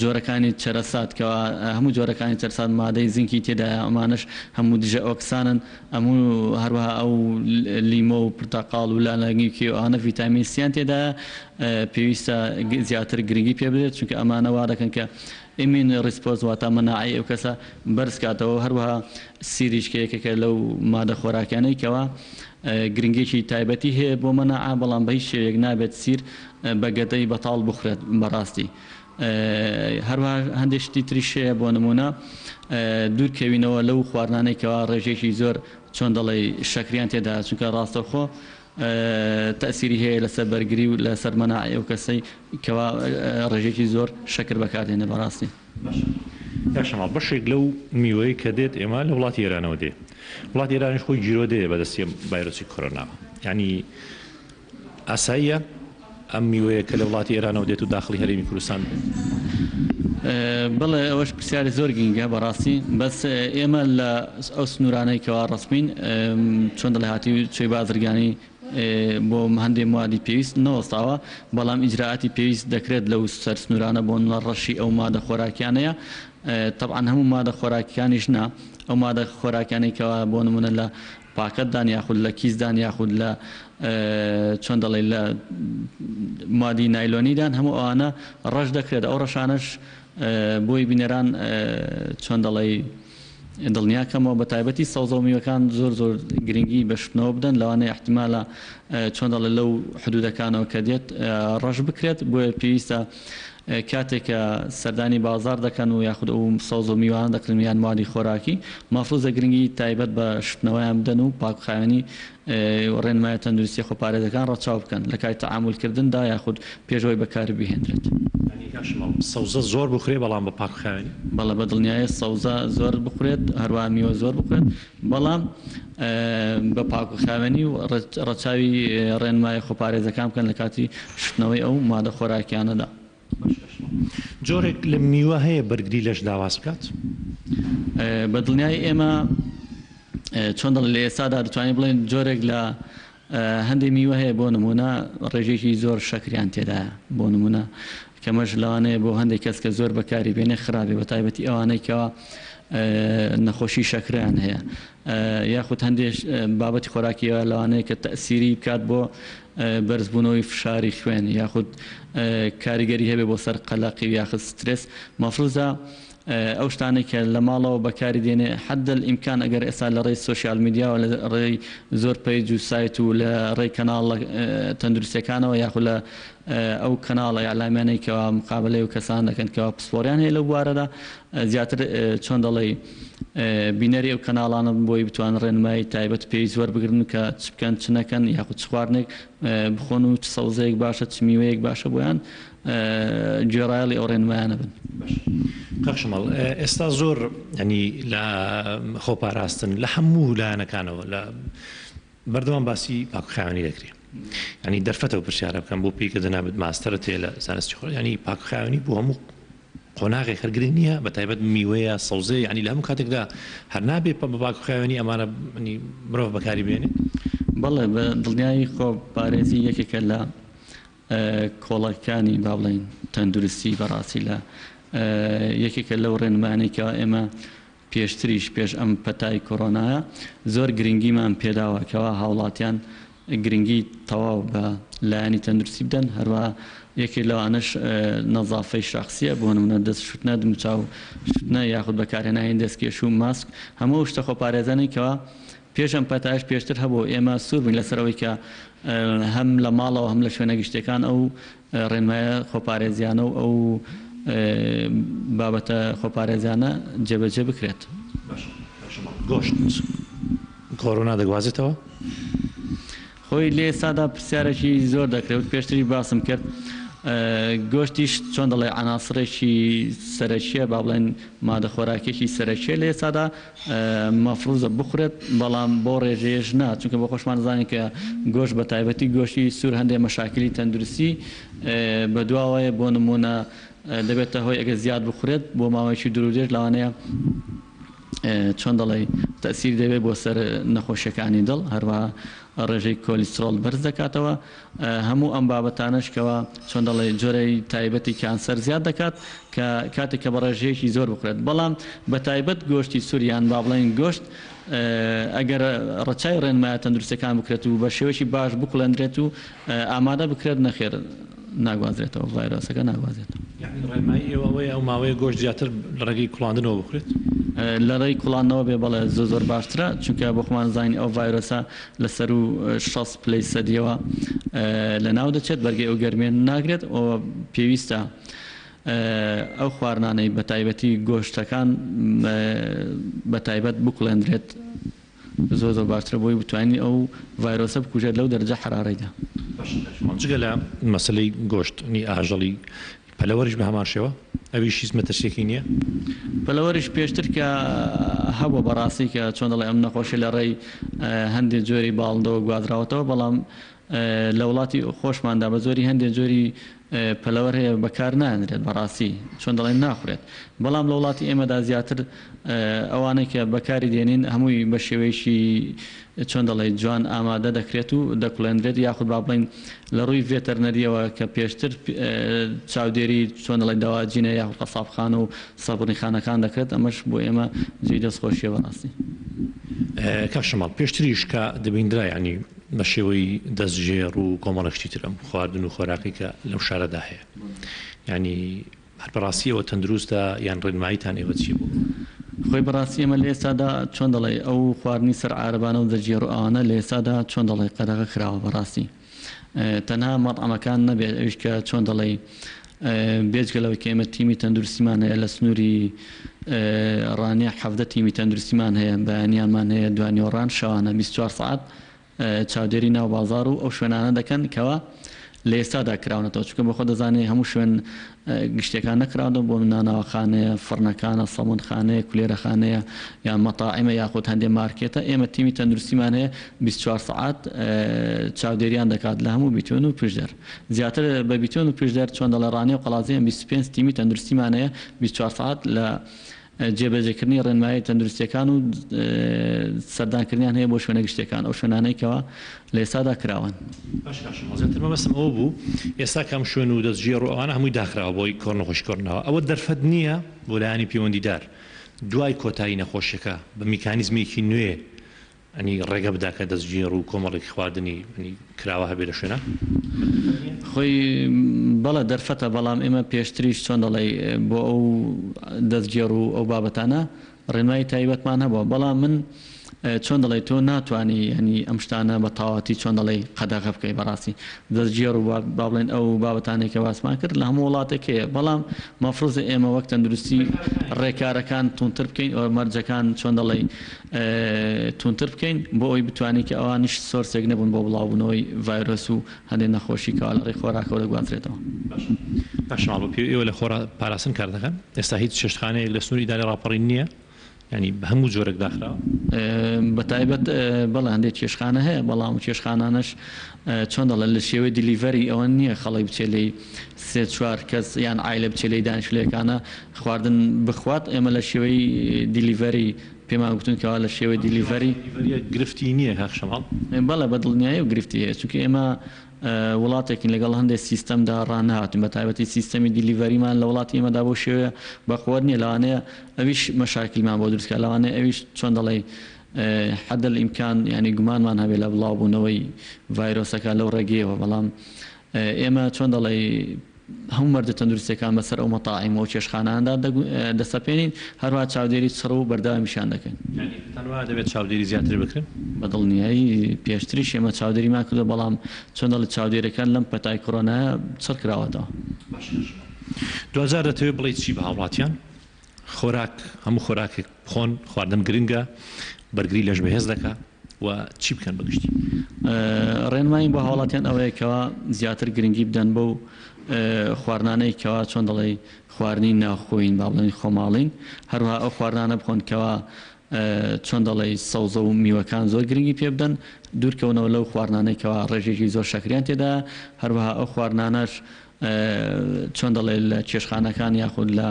[SPEAKER 8] جۆرەکانی چەرەسات کەوا هەموو جۆرەکانی چەرسات مادەی زینکی تێدایە ئەمانەش هەموو دژە ئۆکسانن ئەموو هەروەها ئەو لیمۆ و پرتەقاڵ و لالەنگی و کێو ئەوانە ڤیتامین سیان تێدایە. پێویستە زیاتر گرنگی پێ بدرێت چونکە ئەمانە وا دەکەن کە immune response واتە مەناعەی ئەو کەسە بەرز کاتەوە هەروەها سیریش کە یەکێکە لەو مادە خۆراکیانەی کەوا گرنگیەکی تایبەتی هەیە بۆ مەناعە بەڵام بە هیچ شێوەیەک نابێت سیر بە گەدەی بەتاڵ بخورێت بەڕاستی هەروەها هەندێک شتی تریش هەیە بۆ نمونە دوور کەوینەوە لەو خواردنانەی کەوا ڕێژەیەکی زۆر چۆن دەڵێی شەکریان تێدایە چونکە ڕاستەوخۆ تەئسیری هەیە لەسەر بەرگری و لەسەر مەناعەی ئەو کەسەی کەوا ڕێژەیەکی زۆر شەکر بەکاردێنێ بەڕاستی.
[SPEAKER 7] باشە کاک شەماڵ بەشێک لەو میوەی کە دێت ئێمە لە وڵاتی ئێرانەوە دێ وڵاتی ئێرانیش خۆی گیرۆدەیە بەدەستی ئەم ڤایرۆسی کۆرۆناوە یانی ئاساییە ئەم میوەیە کە لە وڵاتی ئێرانەوە دێت و داخڵی هەرێمی کوردستان بێت؟
[SPEAKER 8] بەڵێ ئەوەش پرسیاری زۆر گرینگە بەڕاستی بەس ئێمە لە ئەو سنوورانەی کەوا ڕەسمین چۆن دەڵێ هاتی و چۆی بازرگانی بۆ هەندێ موادی پێویست نەوەستاوە بەڵام ئیجرائاتی پێویست دەکرێت لەو سەر سنوورانە بۆ نمونە ڕەشی ئەو مادە خۆراکیانەیە تەبعەن هەموو مادە خۆراکیانیش نا ئەو مادە خۆراکیانەی کەوا بۆ نمونە لە پاکەت دان یاخود لە کیس دان یاخود لە چۆن دەڵێی لە موادی نایلۆنی دان هەموو ئەوانە ڕەش دەکرێت ئەو ڕەشانەش بۆی بینەران چۆن دەڵێی دڵنیا کەمەوە بە تایبەتی سەوزە و میوەکان زۆر زۆر گرنگی بە شتنەوە بدەن لەوانەیە احتیمالە چۆن دەڵێ لەو حدودەکانەوە کە دێت ڕەش بکرێت بۆیە پێویستە کاتێک کە سەردانی بازاڕ دەکەن و یاخود ئەو سەوزە و میوانە دەکڕن یان موادی خۆراکی، مەفروزە گرنگی تایبەت بە شتنەوەیان بدەن و پاکوخاوێنی و ڕێنمایە تەندروستیە خۆپارێزەکان ڕەچاو بکەن لە کاتی تەعامول کردندا یاخود پێش ئەوەی بەکار بهێنرێت.
[SPEAKER 7] یانی کاک شمەڵ سەوزە زۆر بخورێ بەڵام بە پاکوخاوێنی؟
[SPEAKER 8] بەڵێ بە دڵنیایی سەوزە زۆر بخورێت هەروەها میوە زۆر بخورێت بەڵام بە پاکوخاوێنی و ڕەچاوی ڕێنمایە خۆپارێزەکان بکەن لە کاتی شتنەوەی ئەو مادە خۆراکیانەدا.
[SPEAKER 7] جۆرێک لە میوە هەیە بەرگری لەش لاواز بکات؟
[SPEAKER 8] بە دڵنیایی ئێمە چۆن دەڵێن لە ئێستادا دەتوانین بڵێین جۆرێک لە هەندێ میوە هەیە بۆ نموونە ڕێژەیەکی زۆر شەکریان تێدایە بۆ نموونە کەمەش لەوانەیە بۆ هەندێک کەس کە زۆر بەکاری بێنێ خراپێ بە تایبەتی ئەوانەی کەوا نەخۆشی شەکرەیان هەیە یاخود هەندێک بابەتی خۆراکی لەوانەیە کە تەسیری بکات بۆ بەرزبوونەوەی فشاری خوێن یاخود کاریگەری هەبێ بۆ سەر قەلەقی یاخود سترێس مەفروزە ئەو شتانەی کە لە ماڵەوە بەکاری دێنێ حد الامکان ئەگەر ئێستا لە ڕێی سۆشیال میدیاوە لە ڕێی زۆر page و سایت و لە ڕێی کەناڵە تەندروستیەکانەوە یاخود لە ئەو کەناڵە ئیعلامیانەی کەوا مقابەلەی و کەسان دەکەن کەوا پسپۆڕیان هەیە لەو بوارەدا زیاتر چۆن دەڵێی بینەری ئەو کەناڵانە بن بۆی بتوانن ڕێنمایی تایبەت پێویست وەربگرن کە چ بکەن چ نەکەن یاخود چ خواردنێک بخۆن و چ سەوزەیەک باشە چ میوەیەک باشە بۆیان گوێڕایەڵی ئەو ڕێنمایانە بن.
[SPEAKER 7] باشە کاک شەماڵ ئێستا زۆر یانی لە خۆپاراستن لە هەموو لایەنەکانەوە لە بەردەوام باسی پاکوخاوێنی دەکرێ یانی دەرفەتە و پرسیارە بکەم بۆ پێی کە جەنابت ماستەرت هەیە لە زانستی خۆ یانی پاکوخاوێنی بۆ هەموو قۆناغێک هەر گرنگ نییە بە تایبەت میوەیە سەوزەیە یانی لە هەموو کاتێکدا هەر نابێ بە پاکوخاوێنی ئەمانە مرۆڤ بەکاری بێنێ؟
[SPEAKER 8] بەڵێ بە دڵنیایی خۆپارێزی یەکێکە لە کۆڵەکانی با بڵێین تەندروستی بەڕاستی لە یەکێکە لەو ڕێنمایانەی کەوا ئێمە پێشتریش پێش ئەم پەتای کۆرۆنایە زۆر گرنگیمان پێداوە کەوا هاوڵاتیان گرنگی تەواو بە لایەنی تەندروستی بدەن هەروە یەکێک لەوانەش نەزافەی شەخسیە بۆ نمونە دەست شوتنە دموچاو شوتنە یاخود بەکارهێنانی دەستکێش و ماسک هەموو ئەو شتە خۆپارێزانەی کەوا پێش ئەم پەتایەش پێشتر هەبوو، ئێمە سوور بووین لەسەر ئەوەی کە هەم لە ماڵەوە هەم لە شوێنە گشتییەکان ئەو ڕێنمایە خۆپارێزییانە و ئەو بابەتە خۆپارێزیانە جێبەجێ بکرێت.
[SPEAKER 7] باشە باشە گۆشت کۆرۆنا دەگوازێتەوە؟
[SPEAKER 8] خۆی لە ئێستادا پرسیارێکی زۆر دەکرێت وەک پێشتریش باسم کرد گۆشتیش چۆن دەڵێ عەناسڕێکی سەرەکییە با بڵێن مادە خۆراکیەکی سەرەکییە لە ئێستادا مەفروزە بخورێت بەڵام بەو ڕێژەیەش نا چونکە بۆ خۆشمان دەزانین کە گۆشت بە تایبەتی گۆشتی سوور هەندێ مەشاکلی تەندروستی بەدواوەیە بۆ نموونە دەبێتە هۆی ئەگەر زیاد بخورێت بۆ ماوەیەکی دوورودرێژ لەوانەیە چۆن دەڵێی تەئسیری دەبێت بۆ سەر نەخۆشیەکانی دڵ هەروەها ڕێژەی کۆلیسترۆڵ بەرز دەکاتەوە هەموو ئەم بابەتانەش کەوا چۆن دەڵێی جۆرەی تایبەتی کانسەر زیاد دەکات کە کاتێک کە بە ڕێژەیەکی زۆر بخورێت بەڵام بە تایبەت گۆشتی سوور یان با بڵێین گۆشت ئەگەر ڕەچای ڕێنمایە تەندروستیەکان بکرێت و بە شێوەیەکی باش بکوڵێندرێت و ئامادە بکرێت نەخێر. ناگوازرێتەوە ڤایرۆسەکە ناگوازێتەوە.
[SPEAKER 7] یەعنی ڕێنمایی ئێوە ئەوەیە ئەو ماوەیە گۆشت زیاتر لە ڕێگەی کوڵاندنەوە بخورێت؟
[SPEAKER 8] لە ڕێی کوڵاندنەوە بێ بەڵێ زۆر زۆر باشترە چونکە بۆ خۆمان زانین ئەو ڤایرۆسە لە سەروو 60 پلەی سەدیەوە لە ناو دەچێت بەرگەی ئەو گەرمیە ناگرێت و پێویستە ئەو خواردنانەی بە تایبەتی گۆشتەکان بە تایبەت بکوڵێندرێت زۆر زۆر باشترە بۆی بتوانین ئەو ڤایرۆسە بکوژێت لەو دەرەجە حەرارەیدا.
[SPEAKER 7] باشە کاک شوان جگە لە مەسەلەی گۆشت نی ئاژەڵی پەلەوەریش بە هەمان شێوە ئەویش هیچ مەترسیەکی نیە؟
[SPEAKER 8] پەلەوەریش پێشتر کە هەبووە بەڕاستی کە چۆن دەڵێ ئەم نەخۆشیە لە ڕێی هەندێ جۆری باڵندەوە گوازراوەتەوە بەڵام لە وڵاتی خۆشماندا بە زۆری هەندێ جۆری پەلەوەر هەیە بەکار نایەنرێت بەڕاستی چۆن دەڵێن ناخورێت بەڵام لە وڵاتی ئێمەدا زیاتر ئەوانەی کە بەکاری دێنین هەمووی بە شێوەیەکی چۆن دەڵێ جوان ئامادە دەکرێت و دەکوڵێنرێت یاخود با بڵێین لە ڕووی ڤێتەرنەریەوە کە پێشتر چاودێری چۆن دەڵێ دەواجینە یاخود قەسابخانە و سەربڕینخانەکان دەکرێت ئەمەش بۆ ئێمە جێی دەستخۆشیە بەڕاستی.
[SPEAKER 7] کاک شەماڵ پێشتریش کە دەبیندرا یانی بە شێوەی دەستژێڕ و کۆمەڵێک شتی تر ئەم خواردن و خۆراکەی کە لەم شارەدا هەیە یانی هەر بەڕاستی ئەوە تەندروستە یان ڕێنماییتان ئێوە چی بوو؟
[SPEAKER 8] خۆی بەڕاستی ئێمە لە ئێستادا چۆن دەڵێی ئەو خواردنی سەر عارەبانە و دەستگێڕ و ئەوانە لە ئێستادا چۆن دەڵێی قەدەغە کراوە بەڕاستی تەنها مەتعەمەکان نەبێت ئەویش کە چۆن دەڵێی بێجگە لەوەی کە ئێمە تیمی تەندروستیمان هەیە لە سنووری ڕانیە 17 تیمی تەندروستیمان هەیە بەیانیانمان هەیە دوانیوەڕان شەوانە 24 سەعات چاودێری ناو بازاڕ و ئەو شوێنانە دەکەن کەوا لە ئێستادا کراونەتەوە چونکە بەخۆ دەزانێ هەموو شوێن گشتیەکان نەکراونەتەوە بۆ نانەواخانەیە فڕنەکانە سەمونخانەیە کولێرەخانەیە یان مەتاعیمە یاخود هەندێ مارکێتە ئێمە تیمی تەندروستیمان هەیە 24 سەعات چاودێریان دەکات لە هەموو بیتوێن و پشدەر زیاتر بە بیتوێن و پشدەر چۆن دەڵێ ڕانیە و قەڵادزێ 25 تیمی تەندروستیمان هەیە 24 سەعات لە جێبەجێکردنی ڕێنماییە تەندروستییەکان و سەردانکردنیان هەیە بۆ شوێنە گشتییەکان، ئەو شوێنانەی کەوا لە ئێستادا کراوەن.
[SPEAKER 7] باشە کاک شەماڵ زیاتر مەبەستم ئەوە بوو ئێستا کە ئەم شوێن و دەستگێڕ و ئەوانە هەمووی داخراوە بۆی کۆر نەخۆشی کۆرۆناوە ئەوە دەرفەت نییە بۆ لایەنی پەیوەندیدار دوای کۆتایی نەخۆشیەکە بە میکانیزمێکی نوێ ەنی ڕێگە بدا کە دەستگێڕ و کۆمەڵێک خواردنی ەنی کراوە هەبێ لە شوێنە؟
[SPEAKER 8] خۆی بەڵێ دەرفەتە بەڵام ئێمە پێشتریش چۆن دەڵێی بۆ ئەو دەستگێڕ و ئەو بابەتانە ڕێنمایی تایبەتمان هەبووە بەڵام من چۆن دەڵێی تۆ ناتوانی یانی ئەم شتانە بە تەواوەتی چۆن دەڵێی قەدەغە بکەی بەڕاستی دەستگێڕ و با بڵێن ئەو بابەتانەی کە باسمان کرد لە هەموو وڵاتێک هەیە بەڵام مەفروزە ئێمە وەک تەندروستی ڕێکارەکان توندتر بکەین و مەرجەکان چۆن دەڵێی توندتر بکەین بۆ ئەوەی بتوانین کە ئەوانیش سۆرسێک نەبوون بۆ بڵاوبوونەوەی ڤایرۆس و هەندێک نەخۆشی کەوا لە ڕێی خۆراکەوە دەگوازرێتەوە.
[SPEAKER 7] باشە کاک شەماڵ بە پێی ئێوە لە خۆ پاراستن کار دەکەن؟ ئێستا هیچ چێشتخانەیەک لە سنووری ئیدارەی ڕاپەڕین نییە؟ یانی بە هەموو جۆرێک داخراوە؟
[SPEAKER 8] بە تایبەت بەڵێ هەندێک چێشتخانە هەیە بەڵام ئەو چێشتخانانەش چۆن دەڵێن لە شێوەی delivery ئەوە نییە خەڵک بچێت لێی سێ چوار کەس یان عایلە بچێت لێی دانیشتووەکانە خواردن بخوات ئێمە لە شێوەی delivery پێمان گوتن کەوا لە شێوەی delivery.
[SPEAKER 7] delivery گرفتی نییە کاک شەماڵ؟
[SPEAKER 8] بەڵێ بە دڵنیاییەوە گرفتی هەیە چونکە ئێمە وڵاتێکین لەگەڵ هەندێک سیستەمدا ڕانەهاتوین بە تایبەتی سیستەمی delivery مان لە وڵاتی ئێمەدا بەو شێوەیە بەقوەت نییە لەوانەیە ئەویش مەشاکیلمان بۆ دروست کات لەوانەیە ئەویش چۆن دەڵێی حد الامکان یانی گومانمان هەبێ لە بڵاوبوونەوەی ڤایرۆسەکە لەو ڕێگەیەوە بەڵام ئێمە چۆن دەڵێی هەموو مەرجە تەندروستیەکان بەسەر ئەو مەتاعیم و ئەو چێشتخانانەدا دەسەپێنین، هەروەها چاودێری چڕ و بەردەوامیشیان دەکەین.
[SPEAKER 7] یانی پێتان وایە دەبێت چاودێری زیاتر بکرێن؟
[SPEAKER 8] بە دڵنیایی پێشتریش ئێمە چاودێریمان کردووە، بەڵام چۆن دەڵێی چاودێریەکان لەم پەتای کۆرۆنایە چڕ کراوەتەوە.
[SPEAKER 7] باشە دواجار دەتەوێت بڵێی چی بە هاوڵاتیان؟ خۆراک، هەموو خۆراکێک بخۆن، خواردن گرنگە، بەرگری لەش بەهێز دەکا و چی بکەن بە گشتی؟
[SPEAKER 8] ڕێنماییم بۆ هاوڵاتیان ئەوەیە کەوا زیاتر گرنگی بدەن بەو خواردنانەی کەوا چۆن دەڵێی خواردنی ناوخۆیین با بڵێین خۆماڵین، هەروەها ئەو خواردنانە بخۆن کەوا چۆن دەڵێی سەوزە و میوەکان زۆر گرنگی پێ بدەن، دوورکەونەوە لەو خواردنانەی کەوا ڕێژەیەکی زۆر شەکریان تێدایە، هەروەها ئەو خواردنانەش چۆن دەڵێ لە چێشتخانەکان یاخود لە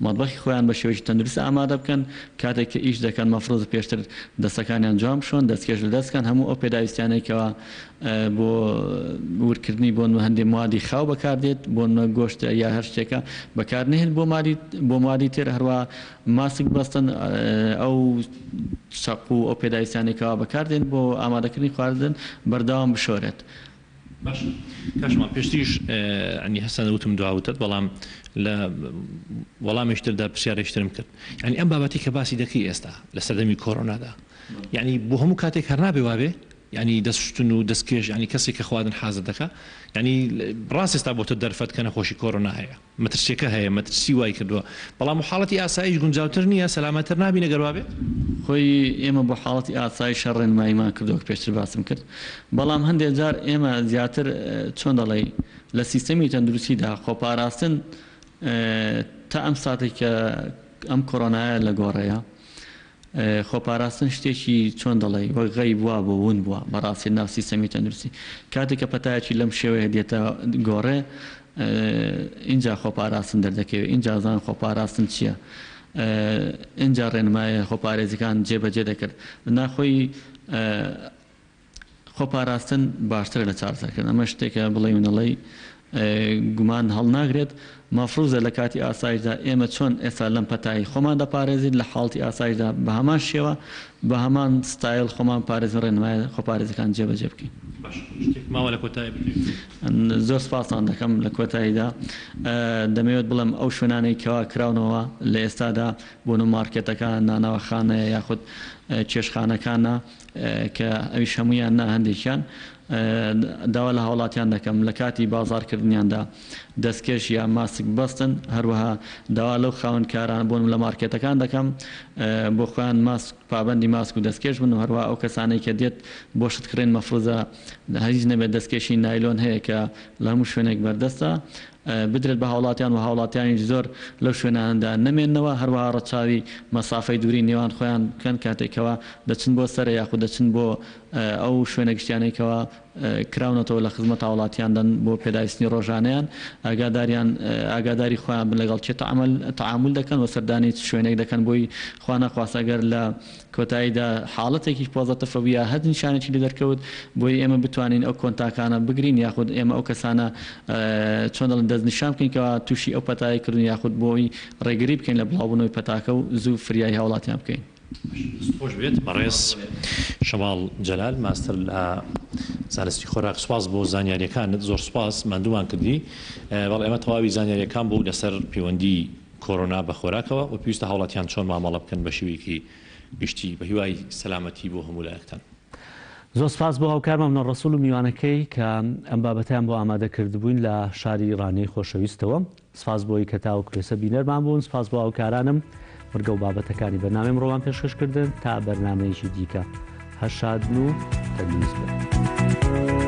[SPEAKER 8] مەتبەخی خۆیان بە شێوەیەکی تەندروست ئامادە بکەن، کاتێک کە ئیش دەکەن مەفروزە پێشتر دەستەکانیان جوان بشۆن، دەستکێش لە دەست بکەن، هەموو ئەو پێداویستیانەی کەوا بۆ ورکردنی بۆ نمونە هەندێ موادی خاو بەکار دێت، بۆ نمونە گۆشتە یا هەر شتێکە بەکار نەهێن بۆ مادی بۆ موادی تر، هەروا ماسک بەستن، ئەو چەقوو ئەو پێداویستیانەی کەوا بەکار دێن بۆ ئامادەکردنی خواردن بەردەوام بشۆرێت.
[SPEAKER 7] باشە کاک شەماڵ پێشتریش یانی هەستان وتم دوا وتت بەڵام لە وەڵامێکی تردا پرسیارێکی ترم کرد یانی ئەم بابەتەی کە باسی دەکەی ئێستا لە سەردەمی کۆرۆنادا یانی بۆ هەموو کاتێک هەر نابێ وابێ یانی دەست شتن و دەست کێش یانی کەسێک کە خواردن حازر دەکا یانی ڕاست ئێستا بۆتە دەرفەت کە نەخۆشی کۆرۆنا هەیە مەترسیەکە هەیە مەترسی وای کردووە بەڵام بۆ حاڵەتی ئاساییش گونجاوتر نییە سەلامەتر نابین ئەگەر وابێت؟
[SPEAKER 8] خۆی ئێمە بۆ حاڵەتی ئاساییش هەر ڕێنماییمان کردووە وەک پێشتر باسم کرد بەڵام هەندێک جار ئێمە زیاتر چۆن دەڵێی لە سیستەمی تەندروستیدا خۆپاراستن تا ئەم ساتەی کە ئەم کۆرۆنایە لە گۆڕێیە خۆپاراستن شتێکی چۆن دەڵێی وەک غەیب وابوو ون بووە بەڕاستی لەناو سیستەمی تەندروستی کاتێک کە پەتایەکی لەم شێوەیە دێتە گۆڕێ ئینجا خۆپاراستن دەردەکەوێت ئینجا زان خۆپاراستن چییە ئینجا ڕێنمایە خۆپارێزیەکان جێبەجێ دەکرد ناخۆی خۆپاراستن باشترە لە چارەسەرکردن، ئەمە شتێکە بڵێی و نەڵێی گومان هەڵناگرێت، مەفروزە لە کاتی ئاسایشدا ئێمە چۆن ئێستا لەم پەتای خۆمان دەپارێزین لە حاڵەتی ئاسایشدا بە هەمان شێوە بە هەمان ستایل خۆمان پارێزین ڕێنمایە خۆپارێزەکان جێبەجێ بکەین.
[SPEAKER 7] باشە شتێک ماوە لە کۆتایی بتەوێت بڵێی؟
[SPEAKER 8] زۆر سوپاستان دەکەم لە کۆتاییدا دەمەوێت بڵێم ئەو شوێنانەی کەوا کراونەوە لە ئێستادا بۆ نموونە مارکێتەکان، نانەواخانەیە یاخود چێشتخانەکانە، کە ئەویش هەموویان نا هەندێکیان، داوا لە هاوڵاتیان دەکەم لە کاتی بازاڕکردنیاندا دەستکێش یا ماسک ببەستن، هەروەها داوا لەو خاوەن کارانە بۆ لە مارکێتەکان دەکەم بۆ خۆیان ماسک پابەندی ماسک و دەستکێش بن و هەروەها ئەو کەسانەی کە دێت بۆ شت کڕین مەفروزە هیچ نەبێت دەستکێشی نایلۆن هەیە کە لە هەموو شوێنێک بەردەستە بدرێت بە هاوڵاتیان و هاوڵاتیانیش زۆر لەو شوێنانەدا نەمێننەوە، هەروەها ڕەچاوی مەسافەی دووری نێوان خۆیان بکەن کاتێک کەوا دەچن بۆ سەرێ یاخود دەچن بۆ ئەو شوێنە گشتیانەی کەوا کراونەتەوە لە خزمەت هاوڵاتیاندان بۆ پێداویستنی ڕۆژانەیان ئاگاداریان ئاگاداری خۆیان بن لەگەڵ کێ تەعامل تەعامول دەکەن و سەردانی چ شوێنێک دەکەن بۆی خوا نەخواستە گەر لە کۆتاییدا حاڵەتێکیش پۆزەتف بوو یا هەر نیشانێکی لێ دەرکەوت بۆی ئێمە بتوانین ئەو کۆنتاکانە بگرین یاخود ئێمە ئەو کەسانە چۆن دەڵێن دەستنیشان بکەین کەوا تووشی ئەو پەتایە کردوون یاخود بۆی ڕێگری بکەین لە بڵاوبوونەوەی پەتاکە و زوو فریای هاوڵاتیان بکەین.
[SPEAKER 7] دەست خۆش بێت بەڕێز شەماڵ جەلال ماستەر لە زانستی خۆراک سوپاس بۆ زانیاریەکانت زۆر سوپاس ماندوومان کردی بەڵێ ئەمە تەواوی زانیاریەکان بوو لەسەر پەیوەندی کۆرۆنا بە خۆراکەوە و پێویستە هاوڵاتیان چۆن مامەڵە بکەن بە شێوەیەکی گشتی بە هیوای سەلامەتی بۆ هەموو لایەکتان.
[SPEAKER 1] زۆر سپاس بۆ هاوکارمان منۆر ڕەسوڵ و میوانەکەی کە ئەم بابەتەیان بۆ ئامادە کردبووین لە شاری ڕانیەی خۆشەویستەوە. سپاس بۆی کە تاوەکو ئێستا بینەرمان بوون. سپاس بۆ هاوکارانم بڕگە و بابەتەکانی بەرنامەی ئەمڕۆمان پێشکەش کردن. تا بەرنامەیەکی دیکە هەر شادن و تەندروست بن.